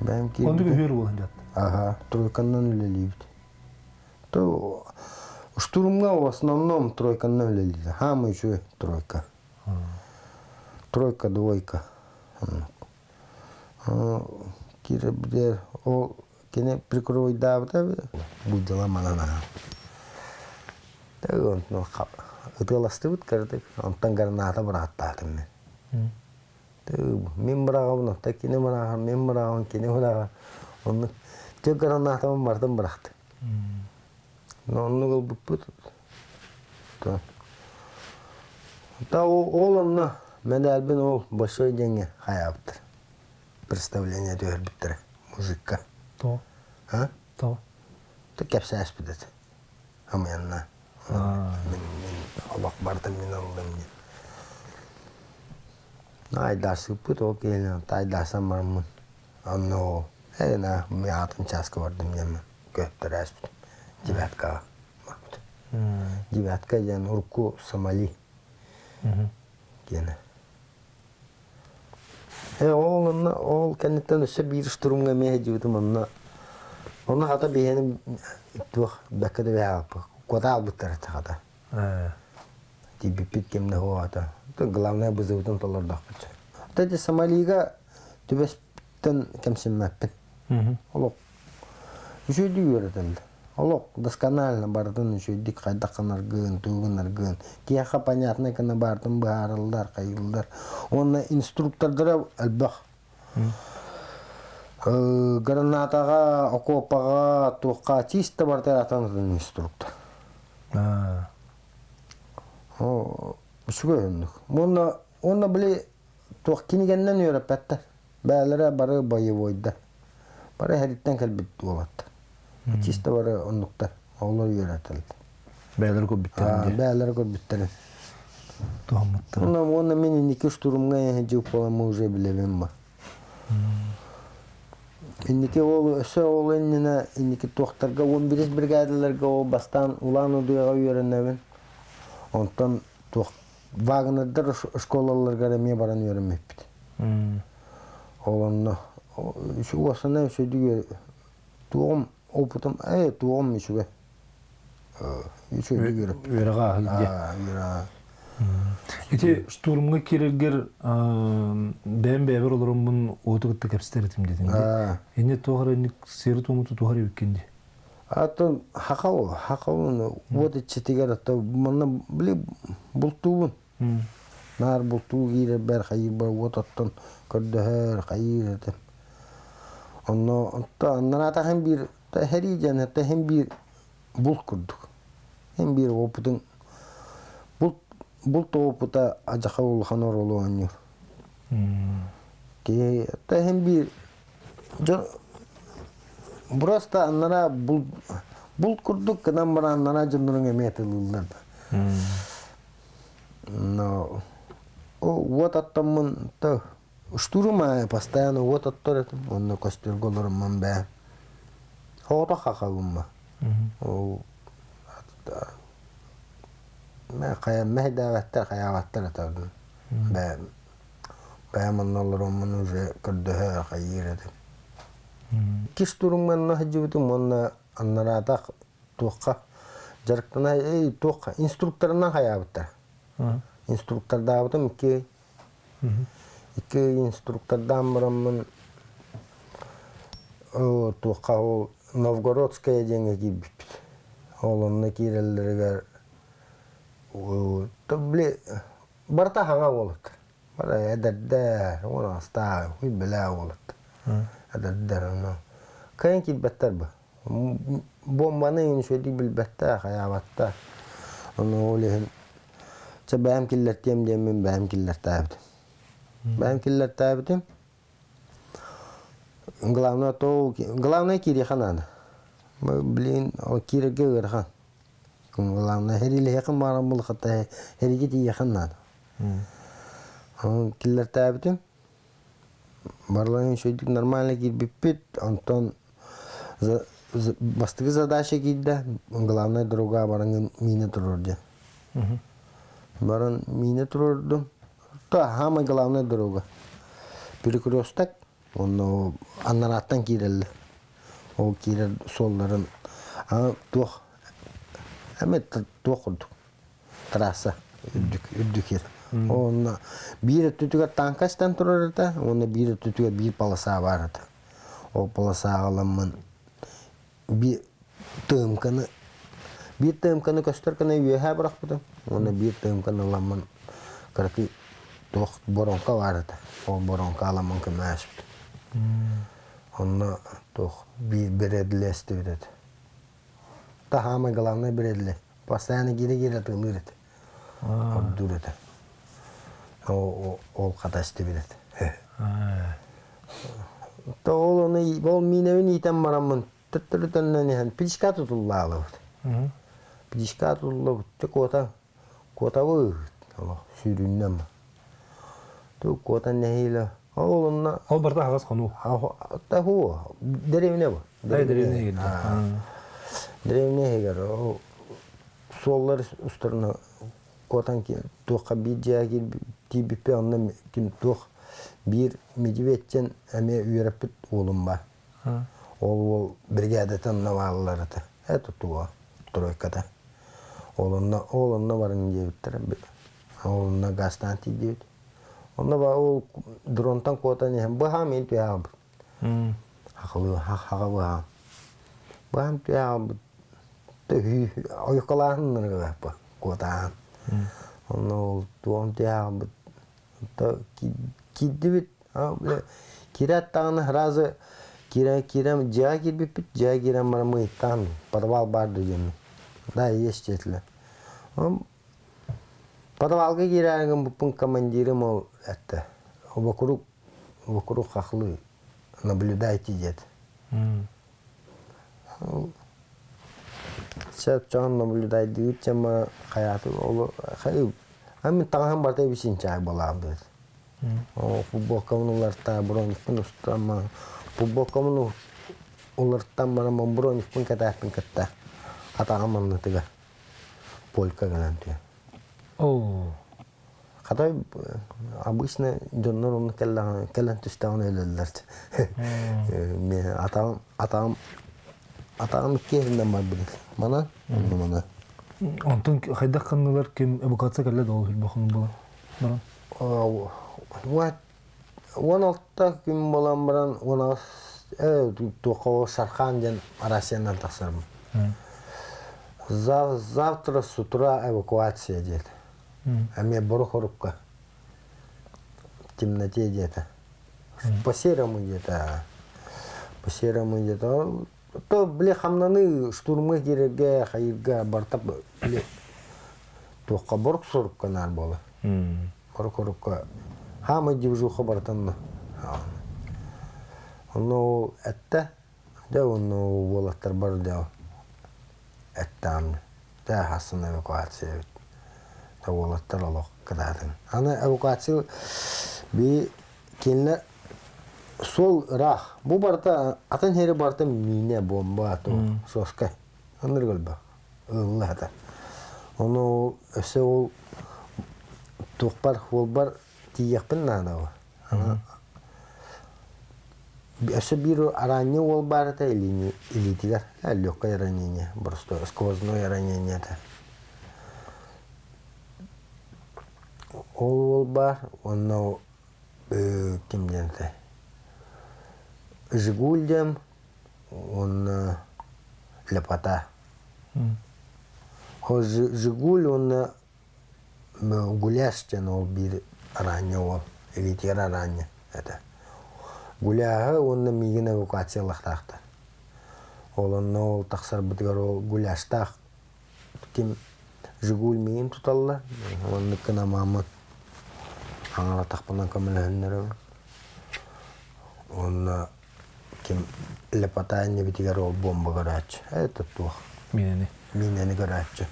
Бэйэм киирбитим. Оннук үһүөр буолан дьат. Ага, тройканнан үлэлиибит. То штурмҥа в основном тройканнан үлэлиир. Хаамай үчүгэй тройка. Тройка, двойка. Киирбитигэр ол кини прикройдаабыта бу дьыла манан аһа. Ытыаластыбыт кырдык, онтон граната бырааттаатым мин. Мин быраҕабын, оттон кини быраҕар, мин быраҕабын, кини быраҕар. Оннук түөрт гранатабын барытын бырахтым. Оннук ылбыппыт. Та ол онно мэдээлбин ол большой диэҥҥэ хайаабыттар. Представление түһэрбиттэрэ мужикка. То. А? То. Та кэпсээспит этэ. Амыянна. Мин мин олох барытын мин ыллым диэн. Айдаасыппыт ол киһини айдаасан бараммын. Онно ээ на мин атын чааска бардым диэммин көттөрөөспүтүм. Девяткаҕа барбытым. Девятка диэн урукку Сомали диэнэ. Э ол онно ол кэнниттэн өссө биир штурмҥа эмиэ сылдьыбытым онно онно хата биһиэни туох бэккэ да бэһэҕэппит куота аалбыттар этэ хата. Тиийбиппит ким да суоҕа главное бызыбытын толордохпут. Ити Сомалига түбэспиттэн кэмсиммэппин. Олох үчүгэйдик үөрэтэллэр. Олох досконально барытын үчүгэйдик хайдах гынаргын, тугу гынаргын, киһиэхэ понятнай гына барытын быһаараллар, хайыыллар. Уонна инструктордара элбэх. Гранатаҕа, окуопаҕа, туохха чисто барыта атын инструктор. Үчүгэй оннук. Уонна уонна били туох кинигэннэн үөрэппэттэр. Бээлэрэ бары боевойдар. Бары эһэриттэн кэлбит уолаттар. Чисто бары оннуктар. Оҕолор үөрэтэллэр. Бээлэри көрбүттэрин дии. Бээлэри көрбүттэрин. Туһаммыттар. Уонна уонна мин инники штурмҥа дьыл буоламмын уже билэбин ба. Инники ол өссө ол иннинэ инники туохтарга 11 бригадаларга ол бастаан Улаан Удуйаҕа үөрэнэбин. Онтон туох Вагнердар школаларыгар эмиэ баран үөрэммиппит. Ол онно уосана үчүгэй туоҕум опытым ээ туоҕум үчүгэй. Үчүгэй үөрэппит. Үөрэҕэ ааһыы Үөрэҕэ. Ити штурмҥа киирэргэр бэйэм бэйэбэр олороммун уоту кытта кэпсэтэр этим дэтин. Инне туох эрэ инник сиэри-туому тутуһар эбиккин дии. Атын хахал, хахал уот иччитигэр ата манна били бултуубун. Наар бултуу киирэрбэр хайыырбар уот оттон көрдөһөр, хайыыр этим. Онно онто аннараатаһын биир һэрии диэн это иһин биир булт курдук. Иһин биир опытын булт булт опыта адьаха улахан оруолу оонньуур. Киһи иһин биир Дьон просто аннара булт булт курдук гынан баран аннара дьонноруҥ эмиэ атылыыллар да. Но уот оттоммун то штурма постоянно уот оттор этим онно көстөргө олороммун бээ оҕото хахабымма ол хайа мэһэйдээбэттэр хайаабаттар этэ бээ Бэйэм онно олороммун уже көрдөһө хайыыр этим. Иккис турумҥа онно сылдьыбытым уонна аннараатах туохха дьарыктана эй туохха инструкторынан хайаабыттар. Инструктордаабытым икки икки инструктордаан бараммын туохха ол Новгородская диэҥҥэ киирбиппит. Ол онно киирэллэригэр били Барыта хаҥа уолаттар. Бары эдэрдэр, уон аҕыстаах, бэлээ уолаттар. Эдэрдэр онно. Кыайан киирбэттэр бу. Буомбаны үчүгэйдик билбэттэр, хайаабаттар. Ону ол иһин чэ бэйэм киллэртиэм диэммин бэйэм киллэртээбитим. Бэйэм киллэртээбитим. Главное то главное киириэхэ наада. Блин, ол киирэргэ ыарахан. Главное, хэриилэһиэххин баҕаран булхата хэриигэ тиийиэххин наада. Киллэртээбитим. Барыларын үчүгэйдик нормально киирбиппит. Онтон бастакы задача киирдэ. Главное дорога баран миинэ турар диэн. Баран миинэ турордум. То самая главная дорога. Перекресток. Онно аннарааттан киирэллэр. Ол киирэр суолларын туох эмэ туох курдук трасса үрдүк үрдүк сир. Онно биир өттүтүгэр тааҥка истэн турар этэ, уонна биир өттүтүгэр биир полоса баар этэ. Ол полосаҕа ыламмын биир тыымканы биир тыымканы көстөр гына үөһээ бырахпытым уонна биир тыымканы ыламмын кыракый туох воронка баар этэ ол воронка аламмын көмөлөспүтүм онно туох биир бэрэдилэстибит этэ. Та самый главный бирелли. Постоянно кире-кире тылыр этэ. Ордуур этэ. Ол хата истибит этэ. То ол ону ол миинэбин иитэн бараммын төттөрү төннөн иһэн пичка тутуллаалыбыт. Пичка тутуллубут. Куота куотабыт. Сүүрүннэм. Ту куотан нэһиилэ. Ол онно Ол барта аһаҕас хонуу. Та хуу дэриэбинэ бу. Дэриэбинэ иһигэр. Дэриэбинэ иһигэр суоллар устарына куотан туохха биир дьиэҕэ тиийбиппит онно ким туох биир медведьтэн эмиэ үөрэппит уолум бар. Ол уол бригадатын онно бааллар этэ. Это туга тройката. Ол онно ол онно баран диэбиттэр. Ол онно газтаан тиийдибит. Онно ба ол дронтан куотан иһэн быһаам мин түһэ хаалбыт. Хахылыы хаҕа быһаам. Быһаам түһэ хаалбыт. Ойукалааһын куотаан. Онно ол туом түһэ хаалбыт. Киирдибит. Киирээт даҕаны сразу киирэн киирэн дьиэҕэ киирбиппит. Дьиэҕэ киирэн баран ыйыттаан подвал баар дуо диэммин. Да, есть диэтилэр. Подвалга киирээри гыммыппын командирым ол этте вокруг вокруг хахлы наблюдайте диэт. Сөп дьон наблюдайдыыр тема хайааты ол а мин таҥаһым барыта бисинчаак балаабыт. Футболкабын уларта броникпын устамма футболкабын уларттан баран броникпын кэтээппин кытта атаҕым аннытыгар полька гынан түһэн. Оо. Хата обычно дьоннор онно кэллэҕинэ кэлэн түстэҕинэ өлөллөр. Мен атаҕым атаҕым атаҕым иккиһинэн барбыт. Манан онно мана. Онтон хайдах ханнылар ким эвакуация кэллэ да ол бохун буолан баран. 16 күн буолан баран 18 туохха Сархан диэн Россиянан тахсарым. Завтра с утра эвакуация диэтэ. Эмиэ Борохорукка в темноте диэтэ. По серому где-то. По серому где-то. То, били, хамнаны штурмы киирэргэ, хайырга барта, били, туохха борук сорукка наар буола. Хору-хорукка хаамай движуха барытын онно ол этте дьэ онно уолаттар бар дьэ эттэҕим дьэ хассын эвакуация эбит дьэ уолаттар олох кытаатын аны эвакуация би кинилэр суол ыраах бу барыта атын сири барыта миинэ бомба то соска анырык өлбөх ылла хата. Ону ол өссө ол туохпар уолбар тиийиэхпин наада Аны өссө биир араанньы уол баар этэ илиитигэр легкое ранение, просто сквозное ранение этэ. Ол уол баар уонна ким диэн этэй Жигуль диэн уонна Лепота. Ол Жигуль уонна Гуляш диэн ол биир араанньа уол, илиитигэр араанньа этэ. Гуляһы уонна миигин эвакуациялыахтаахтар. Ол онно ол тахсарбытыгар ол гуляштаах ким Жигуль миигин туталлар, оннук гына мааммын хаҥалатахпына көмөлөһүннэрэбин. Уонна ким Лепота иннибитигэр ол бомба көрөөччү. Это туох? Миинэни. Миинэни көрөөччү.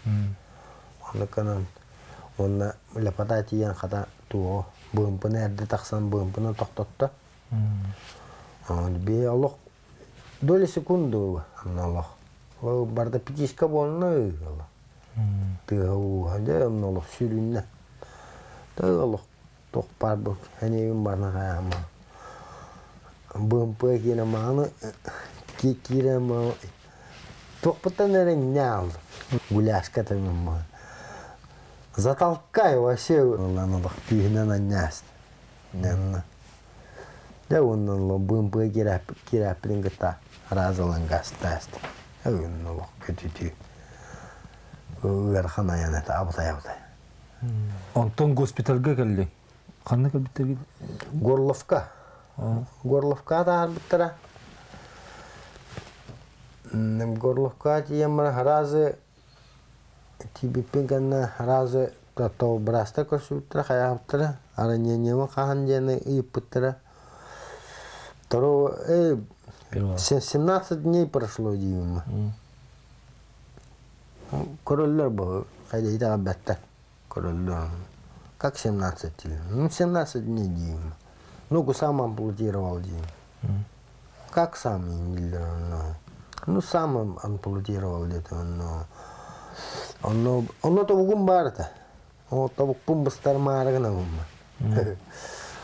Оннук гынан уонна Лепота тиийэн хата туоҕу быымпыны эрдэ тахсан быымпыны тохтотто. Бии олох доли секунды анна олох. Ол барда птичка буолна тыаһа ууһа дьэ онно олох сүрүннэ. Тыа олох туох баар бу эниэбин барна хайаама бымпыа киирэ мааны киирэ туохпуттан эрэ ньаал гуляшка тыммы затолкай вообще ылан олох күүһүнэн анньаас нэнна дьэ уонна бымпыа киирээппитин кытта разылан гастааст онно олох көтүтүү ыарахан айан этэ абытай абытай Онтон госпитальга кэллиҥ. Ханна кэлбиттэргит? Горловка. Горловка таһаарбыттара. Горловка тиийэн баран сразу тиийбиппин кэннэ сразу быраастар көрсүбүттэрэ, хайаабыттара, ранениебын хаһан диэн ыйыппыттара. Второго, 17 дней прошло диибин. Көрөллөр бу, хайда итэҕэйбэттэр. Көрөллөр. Как 17 дней? Ну, 17 дней диибин. Ногу сам ампутировал диибин. Как сам дииллэр Ну, сам ампутировал где-то, но... Онно, онно тобугум баар этэ. Ол тобукпун быстар маары гынабын.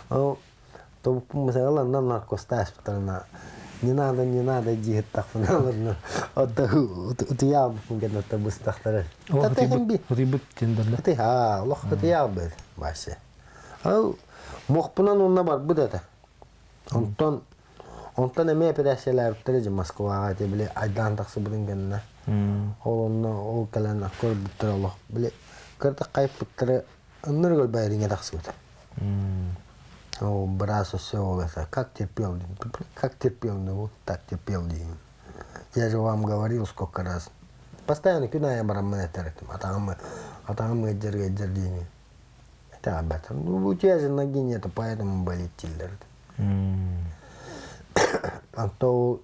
Ол тобукпун бысараланна наркостааспыттарына не надо, не надо диэттахпына утуйаабыппын кэннэ быстахтара. Утуйбут тендерле. Ха, олох утуйаабыт вообще. Ол муохпунан онно барбыт этэ. Онтон онтон эмиэ эпэрээссийэлээбиттэрэ дьэ Москваҕа ити били айдаан тахсыбытын кэннэ. Ол онно ол кэлэн көрбүттэрэ олох били кырдык хайппыттара ынныр көлбээриҥэ тахсыбыта. Ол быраас өссө ол это как терпел, как терпел, ну вот так терпел диэн. Я же вам говорил сколько раз. Постоянно күн аайы бараммын этэр этим. Атаҕым атаҕым ыалдьар ыалдьар диэни. Это об этом. Ну, у тебя же ноги нету, поэтому болит дииллэр. А то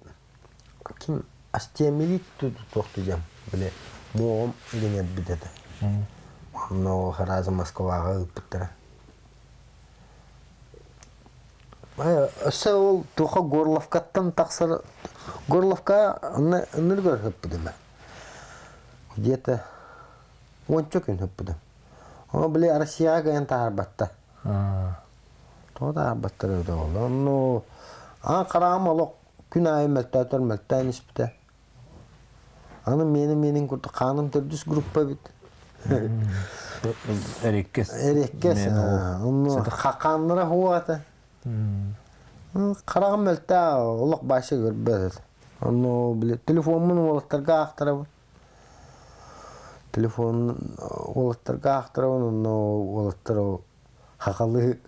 ким остеомиелит туох диэм били муоҕум иҥэрбит этэ. Онно сразу Москваҕа ыыппыттара. Өссө ол туха Горловкаттан тахсар Горловка ыныргар ыппытым. Где-то уонча күн ыппытым. Ол били Россияҕа кыайан таһаарбатта. Тоҕо таһаарбаттар эбитэ буолла. Онно аан хараҕым олох күн аайы мөлтөөтөр мөлтөөн испитэ. Аны миэнин-миэнин курдук хааным төрдүс группа эбит. Эриккес. Эриккес. Онно хакааннара хуата. Хараҕым мөлтөө олох башы көрбөт. Онно били телефоммун уолаттарга аахтарабын. Телефон уолаттарга аахтарабын, онно уолаттар хахалы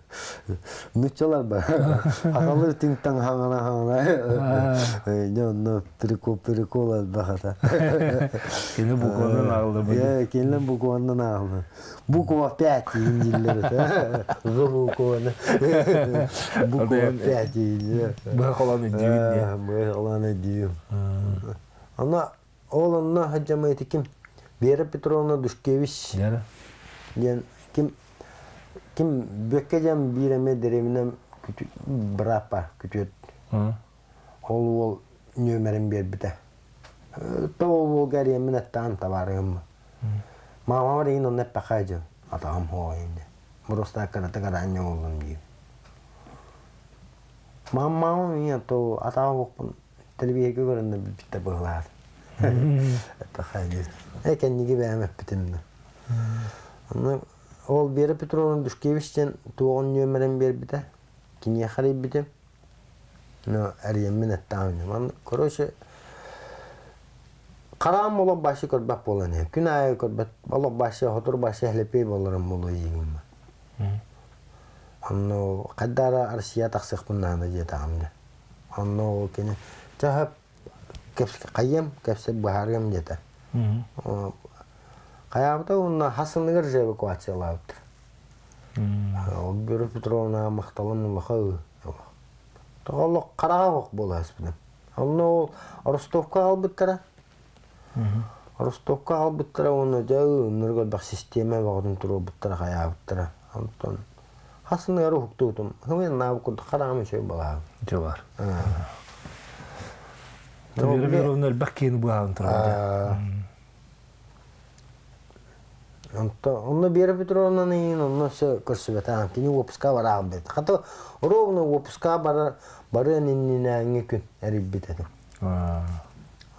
нуччалар ба хахалы тиҥ-таҥ хаҥана хаҥана дьэ онно прикол прикол элбэх Кини букванан ааҕыллар. Кинилэр букванан ааҕыллар. Буква пять дииллэр этэ. Г букваны. Буква пять дииллэр. Быһа холоон өйдүүбүн диye. Быһа холоон өйдүүм. Ана ол онно хаджама ити ким? Вера Петровна Душкевич диэн ким ким Бүөккэ диэн биир эмэ дэриэбинэм бырааппа күтүөт. Ол уол нүөмэрин биэрбитэ. То ол уолга эриэммин эттэҕин табаарыһым. Маамабар иин онно эппэхээ дьон. Атаҕым хоойун диэн. Просто кыратык араанньа буоллум диир. Маамам ийэ то атаҕа уохпун телевизорга көрөн да билбиттэ быһылаат. Эппэхээ диир. Э кэнниги бэйэм эппитим да. Онно ол Вера Петровна Душкевич диэн туоҕун нүөмэрин биэрбитэ. Киниэхэ эрийбитим. Но эрийэммин эттэҕим. Ман короче хараам олох башы көрбөх буолан иһэ. Күн аайы көрбөт, олох башы, хотур башы хлепей буоларым буолуо диигин. Онно хайдара Россия тахсыахпын наада диэтэҕим дьэ. Онно ол кини чаһап хайыам кэпсэп быһаарыам диэтэ. Хайаабыта уонна хасыныгар же эвакуациялаабыттар. Ол Вера Петровна махталым улаха Тоҕо хараҕа ох буола сыспытым. Онно ол Ростовка аҕалбыттара. Ростовка аҕалбыттара уонна дьэ ынырык элбэх систиэмэ бөҕөтүн туруорбуттара хайаабыттара. Онтон хасыныгар уһуктубутум. Хымын наабы курдук хараҕым үчүгэй балаһым. Дьэ бар. Вера Петровна элбэх киһини быһаан турар. Онто онно Вера Петровнаны иин онно өссө көрсүбэтэҕим. Кини уоппуска бараах бит. Хата ровно уоппуска барар барыан иннинээҥҥи күн эрийбит этим.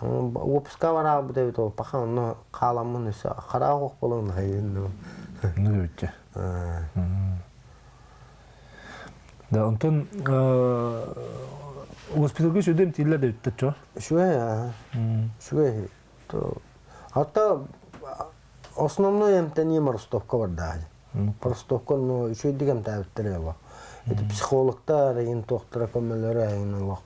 Уоппуска бараах эбит ол паха онно хааламмын өссө хараах ох болон хайын. Ну үтте. Да, онтон госпитальга сүдэм тииллер да бүттэ чо. Үчүгэй, үчүгэй. Хата основной эмтэниим Ростовка барда. Ростовка ну үчүгэйдик эмтээбиттэр олох. Ити психологтар эйин туохтара көмөлөрө эйин олох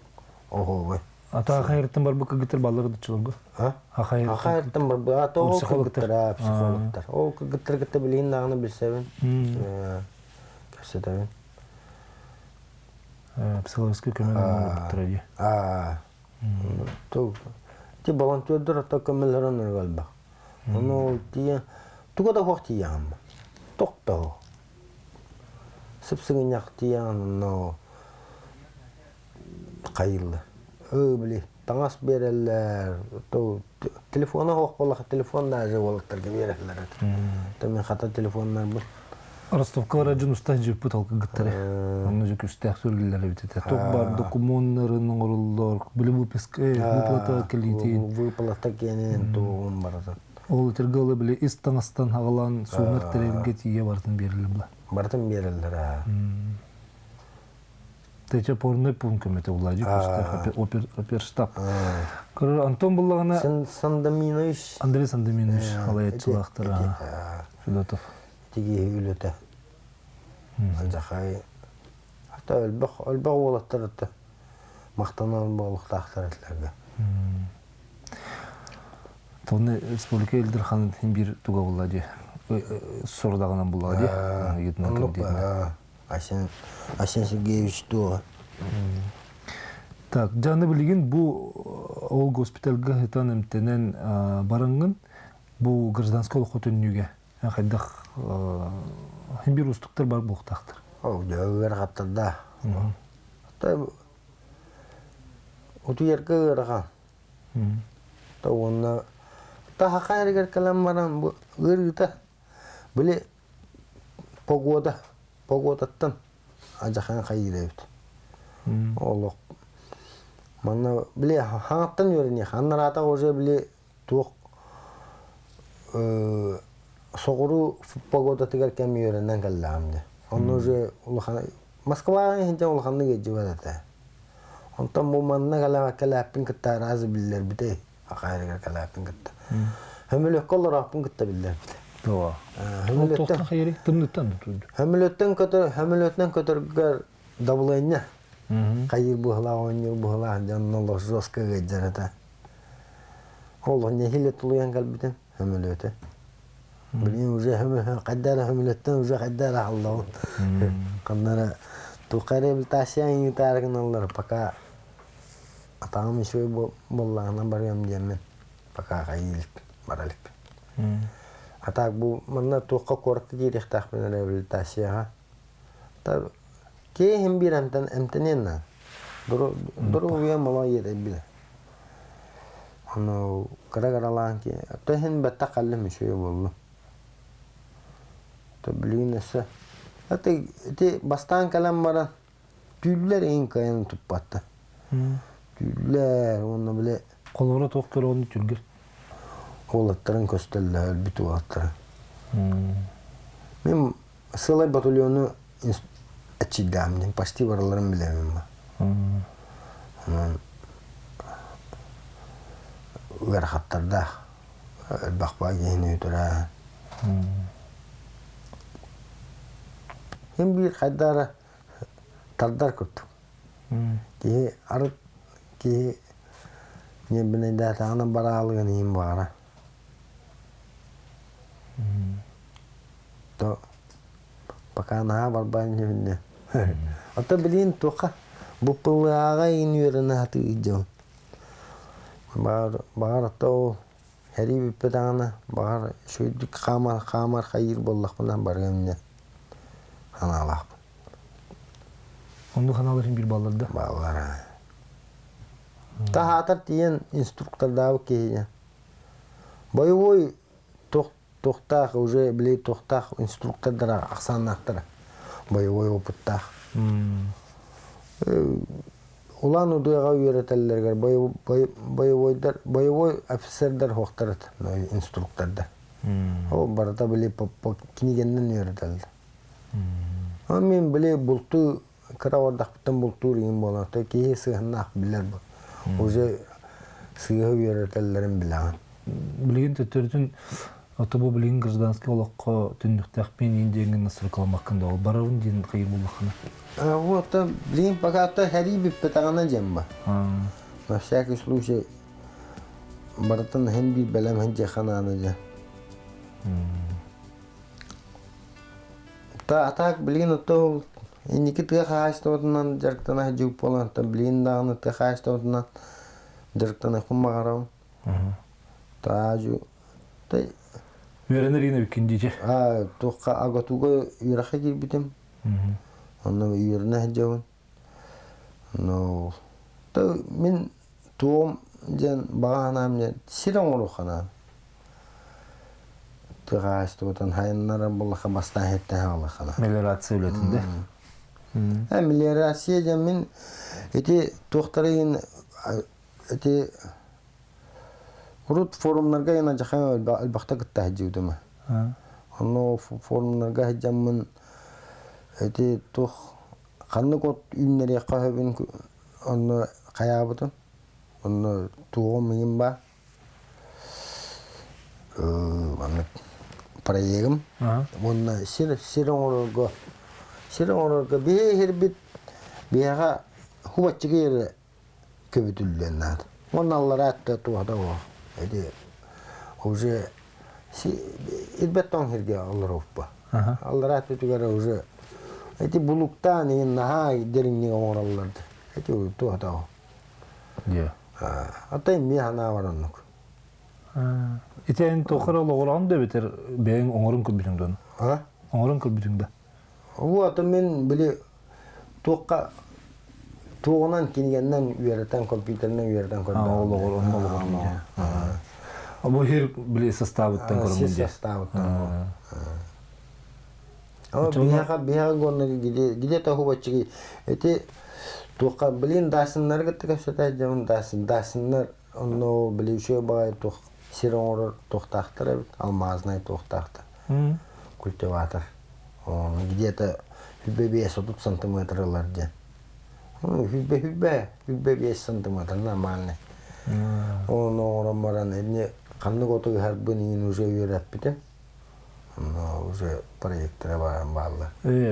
оһуобай. Ата хайыртан барбыт кыргыттар баллар дуччуларга. А? Ахайыртан барбыт. Ата ол кыргыттар, психологтар. Ол кыргыттар кытта билигин даҕаны билсэбин. Кэпсэтэбин. Психологическай көмө оҥорбуттара дии. Аа. Ти волонтердар ата көмөлөрөн элбэх. Ону ол тиийэн туга да суох тиийэҕин. Тохтоо. Сып-сыгынньах тиийэҕин онно хайыыллар. Ыы били таҥас биэрэллэр, телефона суох буоллаха телефон даже уолаттарга биэрэллэр этэ. То мин хата телефоннарбын Ростовка барар дьон уста дьыппыт ол кыргыттары. Онно дьэ күстээх сүрүллэр эбит этэ. Туох баар докумуоннарын оҥороллор, били выписка, выплата кэлиитин. Выплата киэнин туоҕун барытын. Ол этэргэ ыла били ис таҥастан аҕалан суунар тэрилгэ тиийэ барытын биэрэллэр була. Барытын биэрэллэр аа. Тече опорный пункт көмөтө була дьи күстээх оперштаб. Көрөр Антон буллаҕына Сандаминович Андрей Сандаминович халаяччылаахтара Федотов. Тигиһи үлэтэ. Алдьахай хата элбэх элбэх уолаттар это махтанар буолуохтаахтар этилэргэ. Тоны республика Ил Дархан биир туга буолла дии сорудаҕынан буолла дии Оннук Айсен Айсен Сергеевич туоҕа. Так, дьаны билигин бу ол госпитальга сытан эмтэнэн бараҥҥын бу гражданскай олоххо төннүүгэ хайдах биир уустуктар бар буолуохтаахтар. Ол дьэ ыарахаттардаах. Утуйарга ыарахан. Та уонна таһаха эригэр кэлэн баран бу ыарыыта били погода погодаттан адьахан хайыыр эбит. Олох манна били хаҥаттан үөрэниэх аннараата уже били туох соҕуруу погодатыгар кэм үөрэнэн кэллэҕим дии. Онно уже улахан Москваҕа иһинтэн улаханнык ыалдьыбат этэ. Онтон бу манна кэлээппин кытта араас биллэрбитэ хахайрыгар кэлээппин кытта. Хөмөлөккө олороохпун кытта биллэрбитэ. Туо. Хөмөлөттөн хайыры тымныттан Хөмөлөттөн көтөр хөмөлөтүнэн көтөргөр давление хайыр быһылаах оонньуур быһылаах дьонно жестко ыалдьар этэ. Ол нэһиилэ тулуйан кэлбитим хөмөлүөтэ. Билигин уже хайда эрэ хөмөлүөттэн уже хайда эрэ аһыллабын. Ханна эрэ туохха реабилитация ыытаары гыналлар пока атаҕым үчүгэй буоллаҕына барыам диэммин пока хайыы иликпин бара иликпин. А так бу манна туохха куоракка киириэхтээхпин реабилитацияҕа. Киэһин биир эмтэн эмтэниэн наада. Доруобуйа мала иэдэйбитэ. Ону кыра-кыралаан төһүн бэттэх кэллим үчүгэй буоллум. То билигин өссө ити ити бастаан кэлэн баран түүллэр иһин кыайан туппаттар. Түүллэр уонна били Холобура туох көрөҕүн түргэр? Уолаттарын көстөллөр, өлбүт уолаттары. Мин Сыалай батальону эчийдэҕим диэн почти барыларын билэбин ба. Онон ыарахаттардаах элбэх баа киһини үтүрээ. Хин биир хайдара тардар курдук. Киһи арыт киһи ньиэрбинэйдээтэҕинэ бараалыгын иһин баара. То пока наһаа барбаан дьүһүннэ. Ото билигин туохха бу пыллааҕа иин үөрэнэ сатыы дьон. Баҕар баҕар ото ол сэрии бүппэтэҕинэ баҕар үчүгэйдик хаамар хаамар хайыыр буоллахпына барыам инньэ санаалаахпын. Оннук санаалар иһин биир бааллар да? Бааллар. Таһаатар тиийэн инструктордаабыт киһине. Боевой туохтаах уже били туохтаах инструктордара ахсааннаахтара боевой опыттаах. Улан Удыаҕа үөрэтэллэригэр боевойдар боевой офицердар суохтар этэ инструктордар. Ол барыта били кинигэннэн үөрэтэллэр. Мин били бултуу кыра ордахпыттан бултуур иҥин буолан то киһи сыһыннаах билэр бу. Уже сыыһа үөрэтэллэрин билэҕин. Билигин төттөрүтүн ото бу билигин гражданскай олоххо түннүктээхпин иин диэҥҥин настройкаламмаккын да ол барабын диэн хайыр буоллаххына. Вот билигин пока то сэрии бүппэтэҕинэ диэн ба. На всякий случай барытын иһин биир бэлэм сылдьыахха наада дьэ. Та а так билигин ото инники тыа хаһаайыстыбатынан дьарыктана сылдьыбыт буолан билигин даҕаны тыа хаһаайыстыбатынан дьарыктаныахпын баҕарабын. Таажу Үөрэнэр иин эбиккин дии туохха агатуга үөрэххэ киирбитим. Онно үөрэнэ сылдьабын. Но мин туом диэн баҕа санаам диэн сир оҥоруохха наада. Тыа хаһаайыстыбатын хайыннарар буоллахха бастаан иһиттэн хааллахха наада. Мелиорация үлэтин да? Мелиорация диэн мин ити туохтары иһин ити урут форумнарга иһин адьахан элбэхтэ кытта сылдьыбытым. Онно форумнарга сылдьаммын ити туох ханнык от үүннэриэххэ сөбүн онно хайаабытым. Онно туоҕум иҥин баар. Маннык проегым. Уонна сир сир оҥорорго сир оҥорорго биһи иһирбит биһиэхэ хубаччыгы эрэ көбүтүллүөн наада. Уонна аллараа өттө туоһа да Эти уже ирбэт тоҥ сиргэ олоробуппа. Аллараа өттүгэр уже эти булуктаан иһин наһаа дириҥник оҥороллор. Эти туоһа Дьэ. Ата эмиэ санаабар оннук. Ити эн туоххара олоҕураҕын да эбэтэр бэйэҥ оҥорон көрбүтүҥ дуо? А? Оҥорон көрбүтүҥ да? Вот мин били туохха туоҕунан кинигэннэн үөрэтэн компьютерынан үөрэтэн көрдüm. Олоҕор онно олоҕор Бу хир били составыттан көрөмүн дии. Составыттан. Биһиэхэ биһиэхэ гонна где-то хубаччыгый эти туохха блин даасыннары кытта кэпсэтэ дьон даасын даасыннар онно били үчүгэй баҕайы туох сир оҥорор туохтаахтар эбит алмазнай туохтаахтар культиватор где-то 25 сантиметр ылар диэн хүлбэ хүлбэ хүлбэ 5 сантиметр нормальный оны оҥорон баран эмне ханнык оту ыһарбын иин уже үөрэппитим онно уже проекттара баран бааллар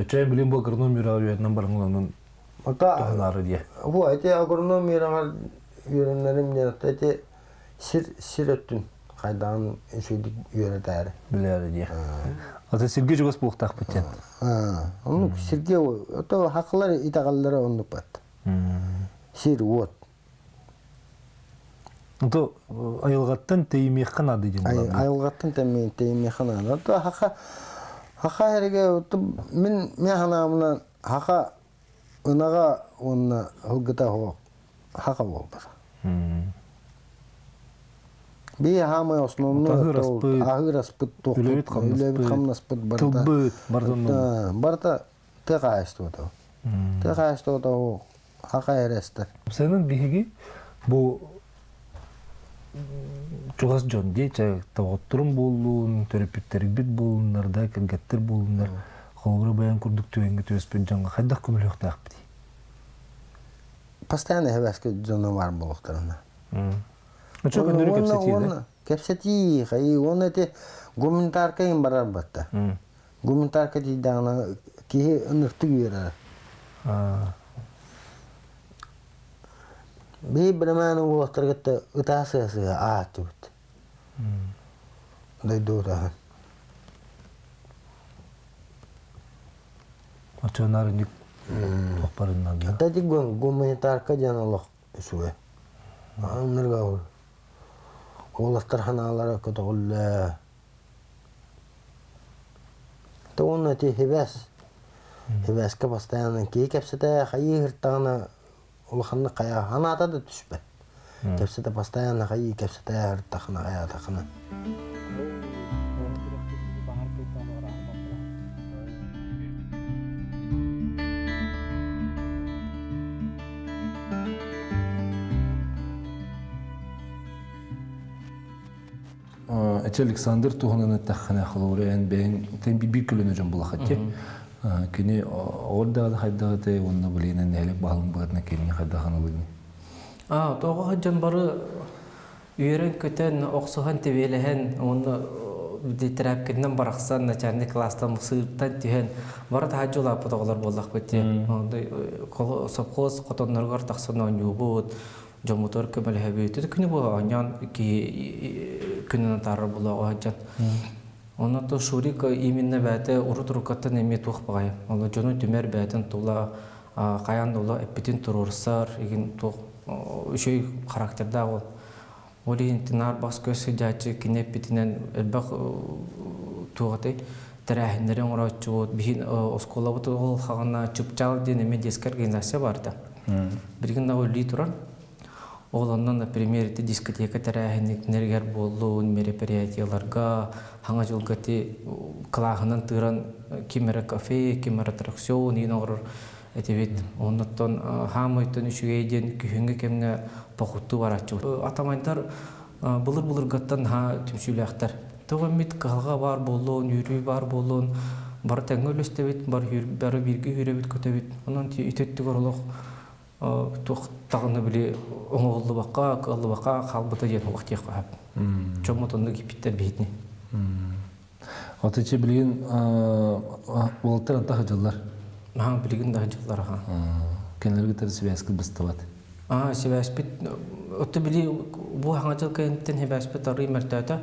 Чай билим бу агроном үөрэҕэр үөрэнэн баран онон туһанаары диye. Бу эти агроном үөрэҕэр үөрэнэрим диэн эти сир сир өттүн хайдаҕын үчүгүйдүк үөрэтээри. Билээри диye. Ата сиргэ чугас буолуохтаахпыт диэн. Оннук сиргэ ото хакылар итэҕэллэрэ оннук бат. Сир уот. Ото айылҕаттан тэйимиэххэ наада диэн буолар. Айылҕаттан тэйимиэххэ наада. Ото хаха хаха эриге мин мен ханаамынан хаха ынаҕа уонна ылгыта суох хаха буолбата. Би хаамай основной аһыыр аспыт үлэбит хамнаспыт барыта тылбыт барыта барыта тыа хаһаайыстыбата. Тыа хаһаайыстыбата хаха эрэстэр. Сенин биһиги бу чугас дьон дии тоҕотторум буоллун, төрөппүттэрбит буоллуннар да, кэргэттэр буоллуннар, холобура бэйэн курдук түгэҥҥэ түбэспит дьоҥҥо хайдах көмөлөһүөхтээхпитий? Постоянно эһэбэскэ дьоно баар буолуохтарына. Очо көннөрү кэпсэтии да? Кэпсэтии, хайыы, уонна ити гуманитарка иһин барар батта. Гуманитарка тиийдэҕинэ киһи ыныртык үөрэр. Биһи бирэмээн уолаттары кытта ытаа сыа-сыа ааттыбыт. Дойдубутаһын. Оччонаарынньык туохпарынан да. Ата ити гуманитарка диэн олох үчүгэй. Аннырга уолаттар ханаалара көтөҕүллэ. Уонна ити хибэс. Хибэскэ постоянно киһи кэпсэтэ хайыы ыртаҕына улаханнык хайа ханаата да түспэт. Кэпсэтэ постоянно хайыы кэпсэтэ ыртахына хайаатахына. Эти Александр туһунан эттэххинэ, холобура эн бэйэҥ тэн биир көлүөнэ дьон булахатти. Кини оҕор даҕаны хайдах этэй уонна билиэнэн нэһилик баһылын быһыытынан кинини хайдах аналыыгын? Аа, тоҕо дьон бары үөрэн-көтөн, охсуһан, тэбиэлэһэн, уонна тирээпкэтинэн барахсан, начальник класстан сыыртан түһэн, бары таһааччы улааппыт оҕолор буоллахпыт дии. Совхоз хотонноругар тахсан оонньуубут. Дьоммутугар көмөлөһөбүт. Ити күнү бу оонньоон киһи күнүн атаарар буолуоҕа сылдьан. Онно то Шурик именно бэйэтэ урут уруккаттан эмиэ туох баҕайы. Онно дьону түмэр бэйэтин тула хайаан да ула эппитин туруорсар, игин туох үчүгэй характердаах ол. Ол иһин наар бас-көс сылдьааччы кини эппитинэн элбэх туох этэй тэрээһиннэри оҥорооччубут. Биһин оскуолабыт ол хаҕана Чыпчаал диэн эмиэ детская организация баарда. Билигин да үлэлии турар. Ол онно, например, ити дискотека тэрээһиннэригэр буоллун, мероприятиеларга, хаҥа дьылга ити кылааһынан тыыран ким эрэ кафе, ким эрэ аттракцион иин оҥорор этибит. Оннуттан хаамайтан үчүгэй диэн күһүҥҥү кэмҥэ похуттуу барааччыбыт. Атамайдар былыр-былыргаттан наһаа түмсүүлээхтэр. Тоҕо эмит кыһалҕа баар буоллун, үөрүү баар буоллун, бары тэҥҥэ үллэстэбит, бары бииргэ үөрэбит-көтөбүт. Онон ити өттүгэр олох туох даҕаны били оҥоһуллубакка, кыаллыбакка хаалбыта диэн уох диэххэ сөп. Дьоммут оннук ииппиттэр биһитини. Отучча билигин уолаттар антах сылдьаллар. Аа, билигин да сылдьаллар аха. Кинилэргэ кытары сибээскит быстыбат. Аа, сибээспит отто били бу хаҥа дьыл кэнниттэн сибээспит арый мөлтөөтө.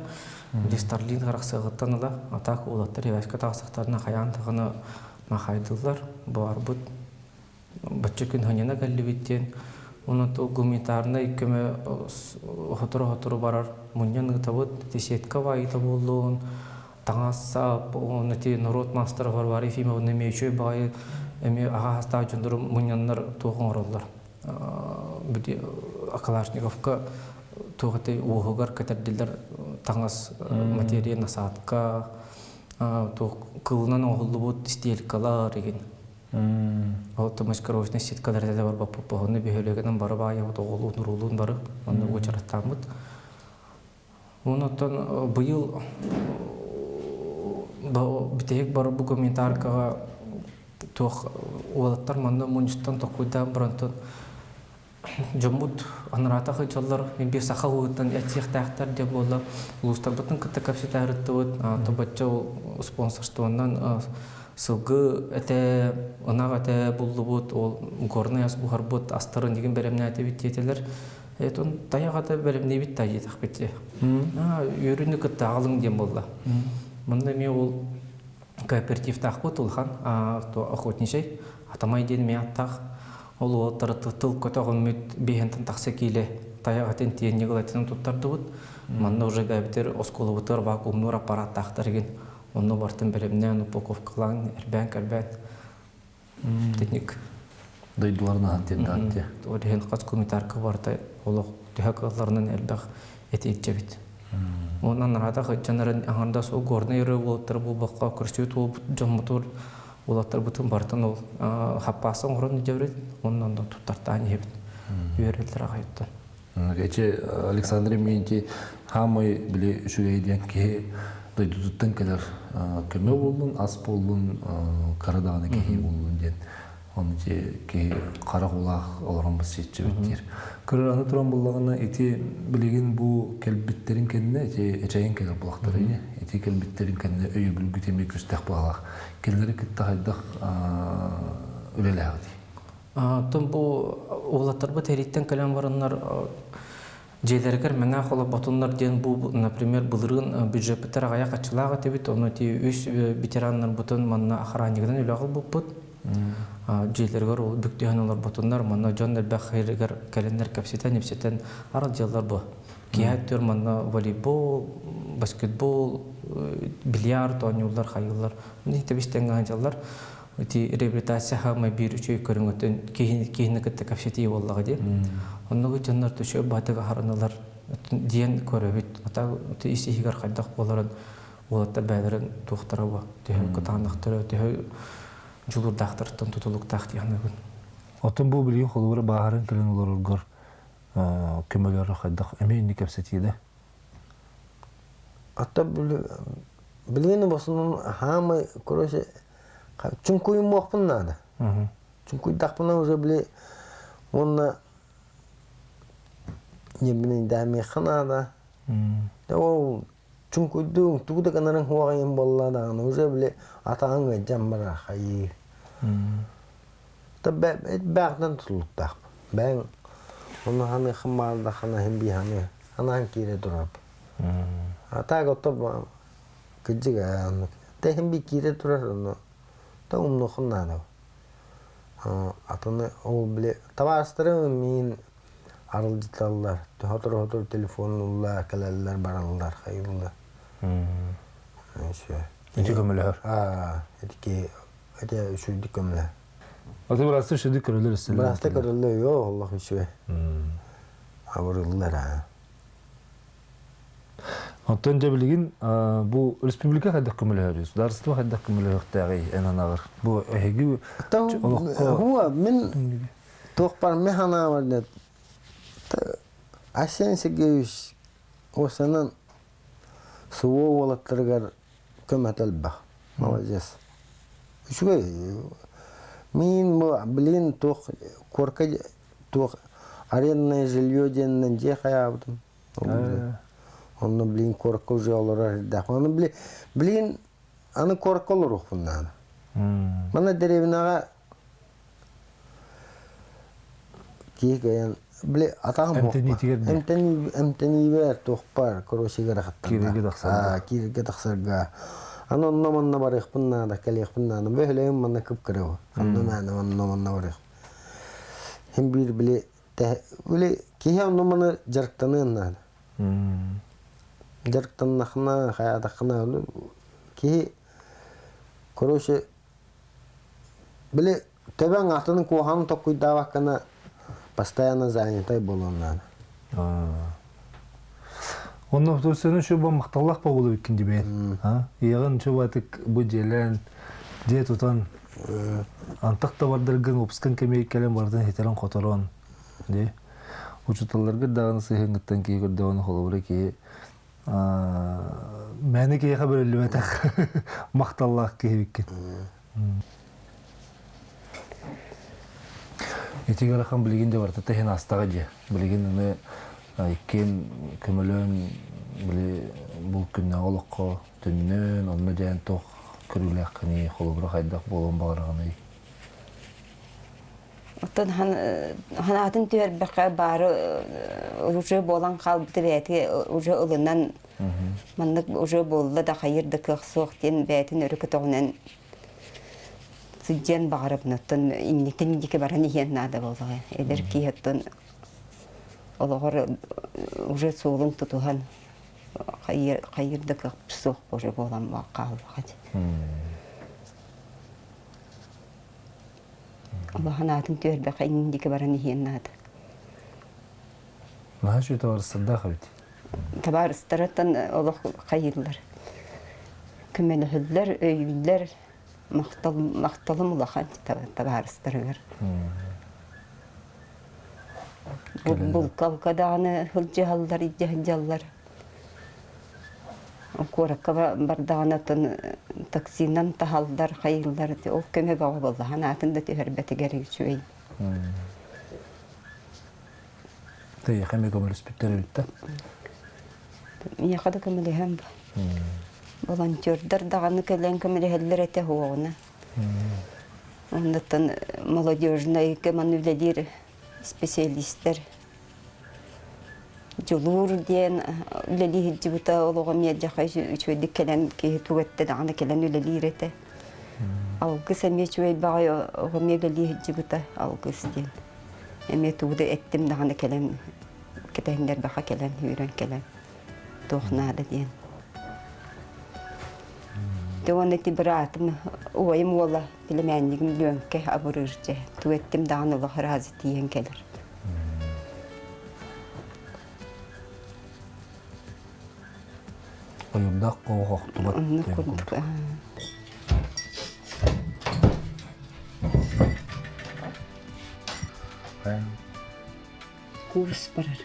Били Старлин харахсыаҕыттан ыла атаак уолаттар сибээскэ таҕыстахтарына хайаан даҕаны махайдыллар. Баарбыт бачча күн ханьана кэллибит диэн онон гуманитарнай көмө сотору-сотору барар мунньан ыытабыт ити сетка баайыыта буоллун таҥас-сап уонна ити норуот маастара Варвара Ефимовна эмиэ үчүгэй баҕайы эмиэ аҕа саастаах дьоннору мунньаннар туох оҥороллор били Калашниковка туох этэй уоһугар кэтэрдиллэр таҥас материя насадка туох кылынан оҥоһуллубут стелькалар игин Ол маскировочнай сеткалар этэ барбаппыт онно бөһүөлэгинэн бары баайабыт оҕолуун уруулуун бары онно уочараттааммыт. Онон быйыл бүтэһик бары бу гуманитаркаҕа туох уолаттар манна мунньустан токуйдаан барантан дьоммут анараата сылдьаллар биир саха ууһуттан этиэхтээхтэр диэн буолла улуустарбытын кытта кэпсэтэ сырыттыбыт тобоччо спонсорствоннан сылгы этэ ынах этэ буллубут ол горнай ас буһарбыт астарын дигин бэлэмнээтибит диэтилэр этон тайах ата бэлэмниибит та диэтэхпит дии үөрүүнү кытта аҕалыҥ диэн буолла манна эмиэ ол кооперативтаахпыт улахан охотничай атамай диэн эмиэ аттаах Ол уолаттары тыл көтөҕүммүт биэһэнтэн тахса киилэ тайах этин тиэнньик этин туттардыбыт. Манна уже бэйэбитигэр оскуолабытыгар вакуумнуур аппарааттаахтар игин. Онно бартын бэлэмнээн, упаковкалаан, эрбээн-кэрбээн. Техник. Дойдуларын аһан тиэрдэҕит Ол иһин хас гуманитарка барыта олох төһө кыалларынан элбэх эти илдьэбит. Онон нараата сылдьаннарын аҥардас ол горнай ырыа уолаттара буолбакка көрсүбүт уолбут дьоммутугар уолаттарбытын барытын ол хаппааса оҥорон илдьэбит уонна онно туттартаан иһэбит үөрэллэр аҕайыттан. Эчи Александр Евгеньевич хаамай били үчүгэй диэн киһи дойдутуттан кэлэр көмө буоллун, ас буоллун, кыра даҕаны киһи буоллун диэн Оны киһи харах улаах олорон бассиэччибит диир. Кырыраны туран буллаҕына ити билигин бу кэлбиттерин кэннэ ити эчэйин кэлэр булахтар ини. Ити кэлбиттерин кэннэ өйөбүлгүт эмиэ күстээх баалаах. Кинилэри кытта хайдах үлэлээҕитий? Оттон бу уолаттарбыт эриттэн кэлэн бараннар дьиэлэригэр мэҥэ холоботуннар диэн бу, например, былырыын бюджеппитер аҕыйах аччылаах этибит, ону ити үс ветераннарбытын манна охраннигынан үлэҕэ ылбыппыт. Дьиэлэригэр ол бүктүһэн олорботуннар, манна дьон элбэх хэригэр кэлэннэр кэпсэтэн, ипсэтэн аралдьаллар бу. Киэһэ өттүгэр манна волейбол, баскетбол, бильярд оонньууллар, хайыыллар. Тэбис тэҥҥэ сылдьаллар. Ити реабилитация хаамай биир үчүгэй көрүҥүтүн киһини кытта кэпсэтии буоллаҕа дии. Оннугу дьоннор төшө баатыга аһарыналар диэн көрөбүт. Ата ис иһигэр хайдах буоларын уолаттар бэйэлэрин туохтара бу төһө кытаанахтара төһө дьулуурдаахтарыттан тутулуктаах дии саныыбын. Оттон бу билигин холобура бааһыран кэлэн олороргор көмөлөрө хайдах эмиэ инник кэпсэтии да? Ата билигин в основном хаамай короче чуҥкуйумуохпун наада. Чуҥкуйдахпына уже били уонна ньэбинин дээмиэххэ наада. Ол чуҥкуйдуҥ тугу да гынарыҥ хуоҕайын буолла даҕаны уже били атаҕыҥ ыалдьан барар хайыы. Бээҕтэн тутулуктаах. Бэйэҥ. Ону ханыаххын баҕардаххына иһин бии ханыа. Анаан киирэ турар. А так ото кырдьык оннук. Тэһин бии киирэ турар ону та умнуоххун наада. Атыны ол били табаарыстарым миин арылдьыталлар. Сотору-сотору телефоннуллар, кэлэллэр, бараллар, хайыыллар. Ити көмөлөһөр. Аа, ити ити үчүгдүк көмөлөһөр. Аты бырасты үчүгдүк көрөлөр истэллэр. Бырасты көрөллөр, йоо, олох үчүгэй. Абырыллар аа. Оттон дьэ билигин бу республика хайдах көмөлөһөрүй? Государство хайдах көмөлөһүөхтээҕий эн анаҕар? Бу эһиги олоххо Хуа, мин туохпар мен ханаабар нет. Айсен Сергеевич осанан СВО уолаттарыгар көмөтө элбэх. Молодец. Үчүгэй. Мин бу билигин туох куорка туох арендное жилье диэнинэн дьиэ хайаабытым. Онно билигин куоракка уже олорор эрдээх. Ону билигин аны куоракка олоруохпун наада. Манна дэриэбинэҕэ киһи кыайан били атаҕым эмтэниибэр туохпар короче ыарахаттарга кииргэ тахсарга аны онно манна барыахпын наада кэлиэхпин наада бөһүлэгим манна кып-кыра ханна наада онно манна барыах Хим биир били били киһи онно маны дьарыктаныан наада дьарыктаннахына хайаатаххына киһи короче Били төбөҥ атын куоһаҕын толкуйдаабаккына постоянно занятай буолуон наада. Онно сені шуба мақталлах болу иккин дибен. Иягын шубатык бу дьиэлээн дьиэ тутан антах да бардаргын выпускан кэмигэр кэлэн бардын хитерен хоторон ди учуталларгыт даҕаны сыһыҥҥыттан киһи көрдөҕүнэ холобура киһи мээнэ киһиэхэ бэриллибэтэх махталлаах киһибиккин. Ити ыарахан билигин да барыта тэһин астаҕа дьэ. Билигин аны иккиэн көмөлөөн били бу күннээҕи олоххо төннөн, онно дьээн туох көрүүлээххиний, холобура хайдах буолуон баҕараҕыный? Оттон ханаатын түһэрбэххэ баары уже буолан хаалбыты бэйэтэ уже ылынан маннык уже буолла да хайыр да кыах суох диэн бэйэтин өрө көтөҕүнэн сылдьыан баҕарабын оттон иннитин диэки баран иһиэн наада буоллаҕа эдэр киһи оттон олоҕор уже суолун тутуһан хайыр да кыах суох уже буолан хаалбаха Улахан аатын түөрбэхэ иннин диэки баран иһиэн наада. Наһаа үчүгэй табаарыстардаах эбит. Табаарыстарыттан олох хайыыллар. Көмөлөһөллөр, өйүүллэр. Махтал, махталым улахан табаарыстарыгар. Булкалка даҕаны сылдьыһаллар, илдьэ сылдьаллар. Куоракка бардаҕына оттон таксинан таһаллар, хайыыллар ол көмө бөҕө буолла, санаатын да түһэрбэтигэр үчүгэй. Тэйиэхэ эмиэ көмөлөспүттэр эбит да? Миэхэ да көмөлөһөн ба. Волонтердар даҕаны кэлэн көмөлөһөллөр этэ уоҕуна. Оннуттан молодежнай көмөнү үлэлиир специалистэр Дьулуур диэн үлэлии сылдьыбыта олоҕум миэдьэхэ үчүгэйдик кэлэн киһи тугу эттэ даҕаны кэлэн үлэлиир этэ. Алгыс эмиэ үчүгэй баҕайы оҕом үлэлии сылдьыбыта Алгыс диэн. Эмиэ тугу да эттим даҕаны кэлэн кэтэһиннэрбэхэ кэлэн үүрэн кэлэн туох наада диэн. Дьэ уонна ити быраатым убайым уола племяннигим Лүөҥкэ абырыыр дьэ тугу эттим даҕаны олох ыраазы тиийэн кэлэр. Ойурдаах охтубат Оннук курдук. Курс барар.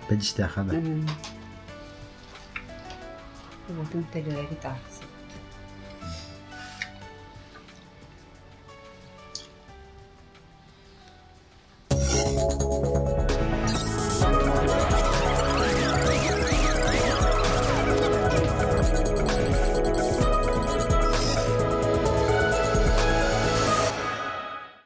Бэдистээхэ да. Уотун төлөөрү таахсыбыт.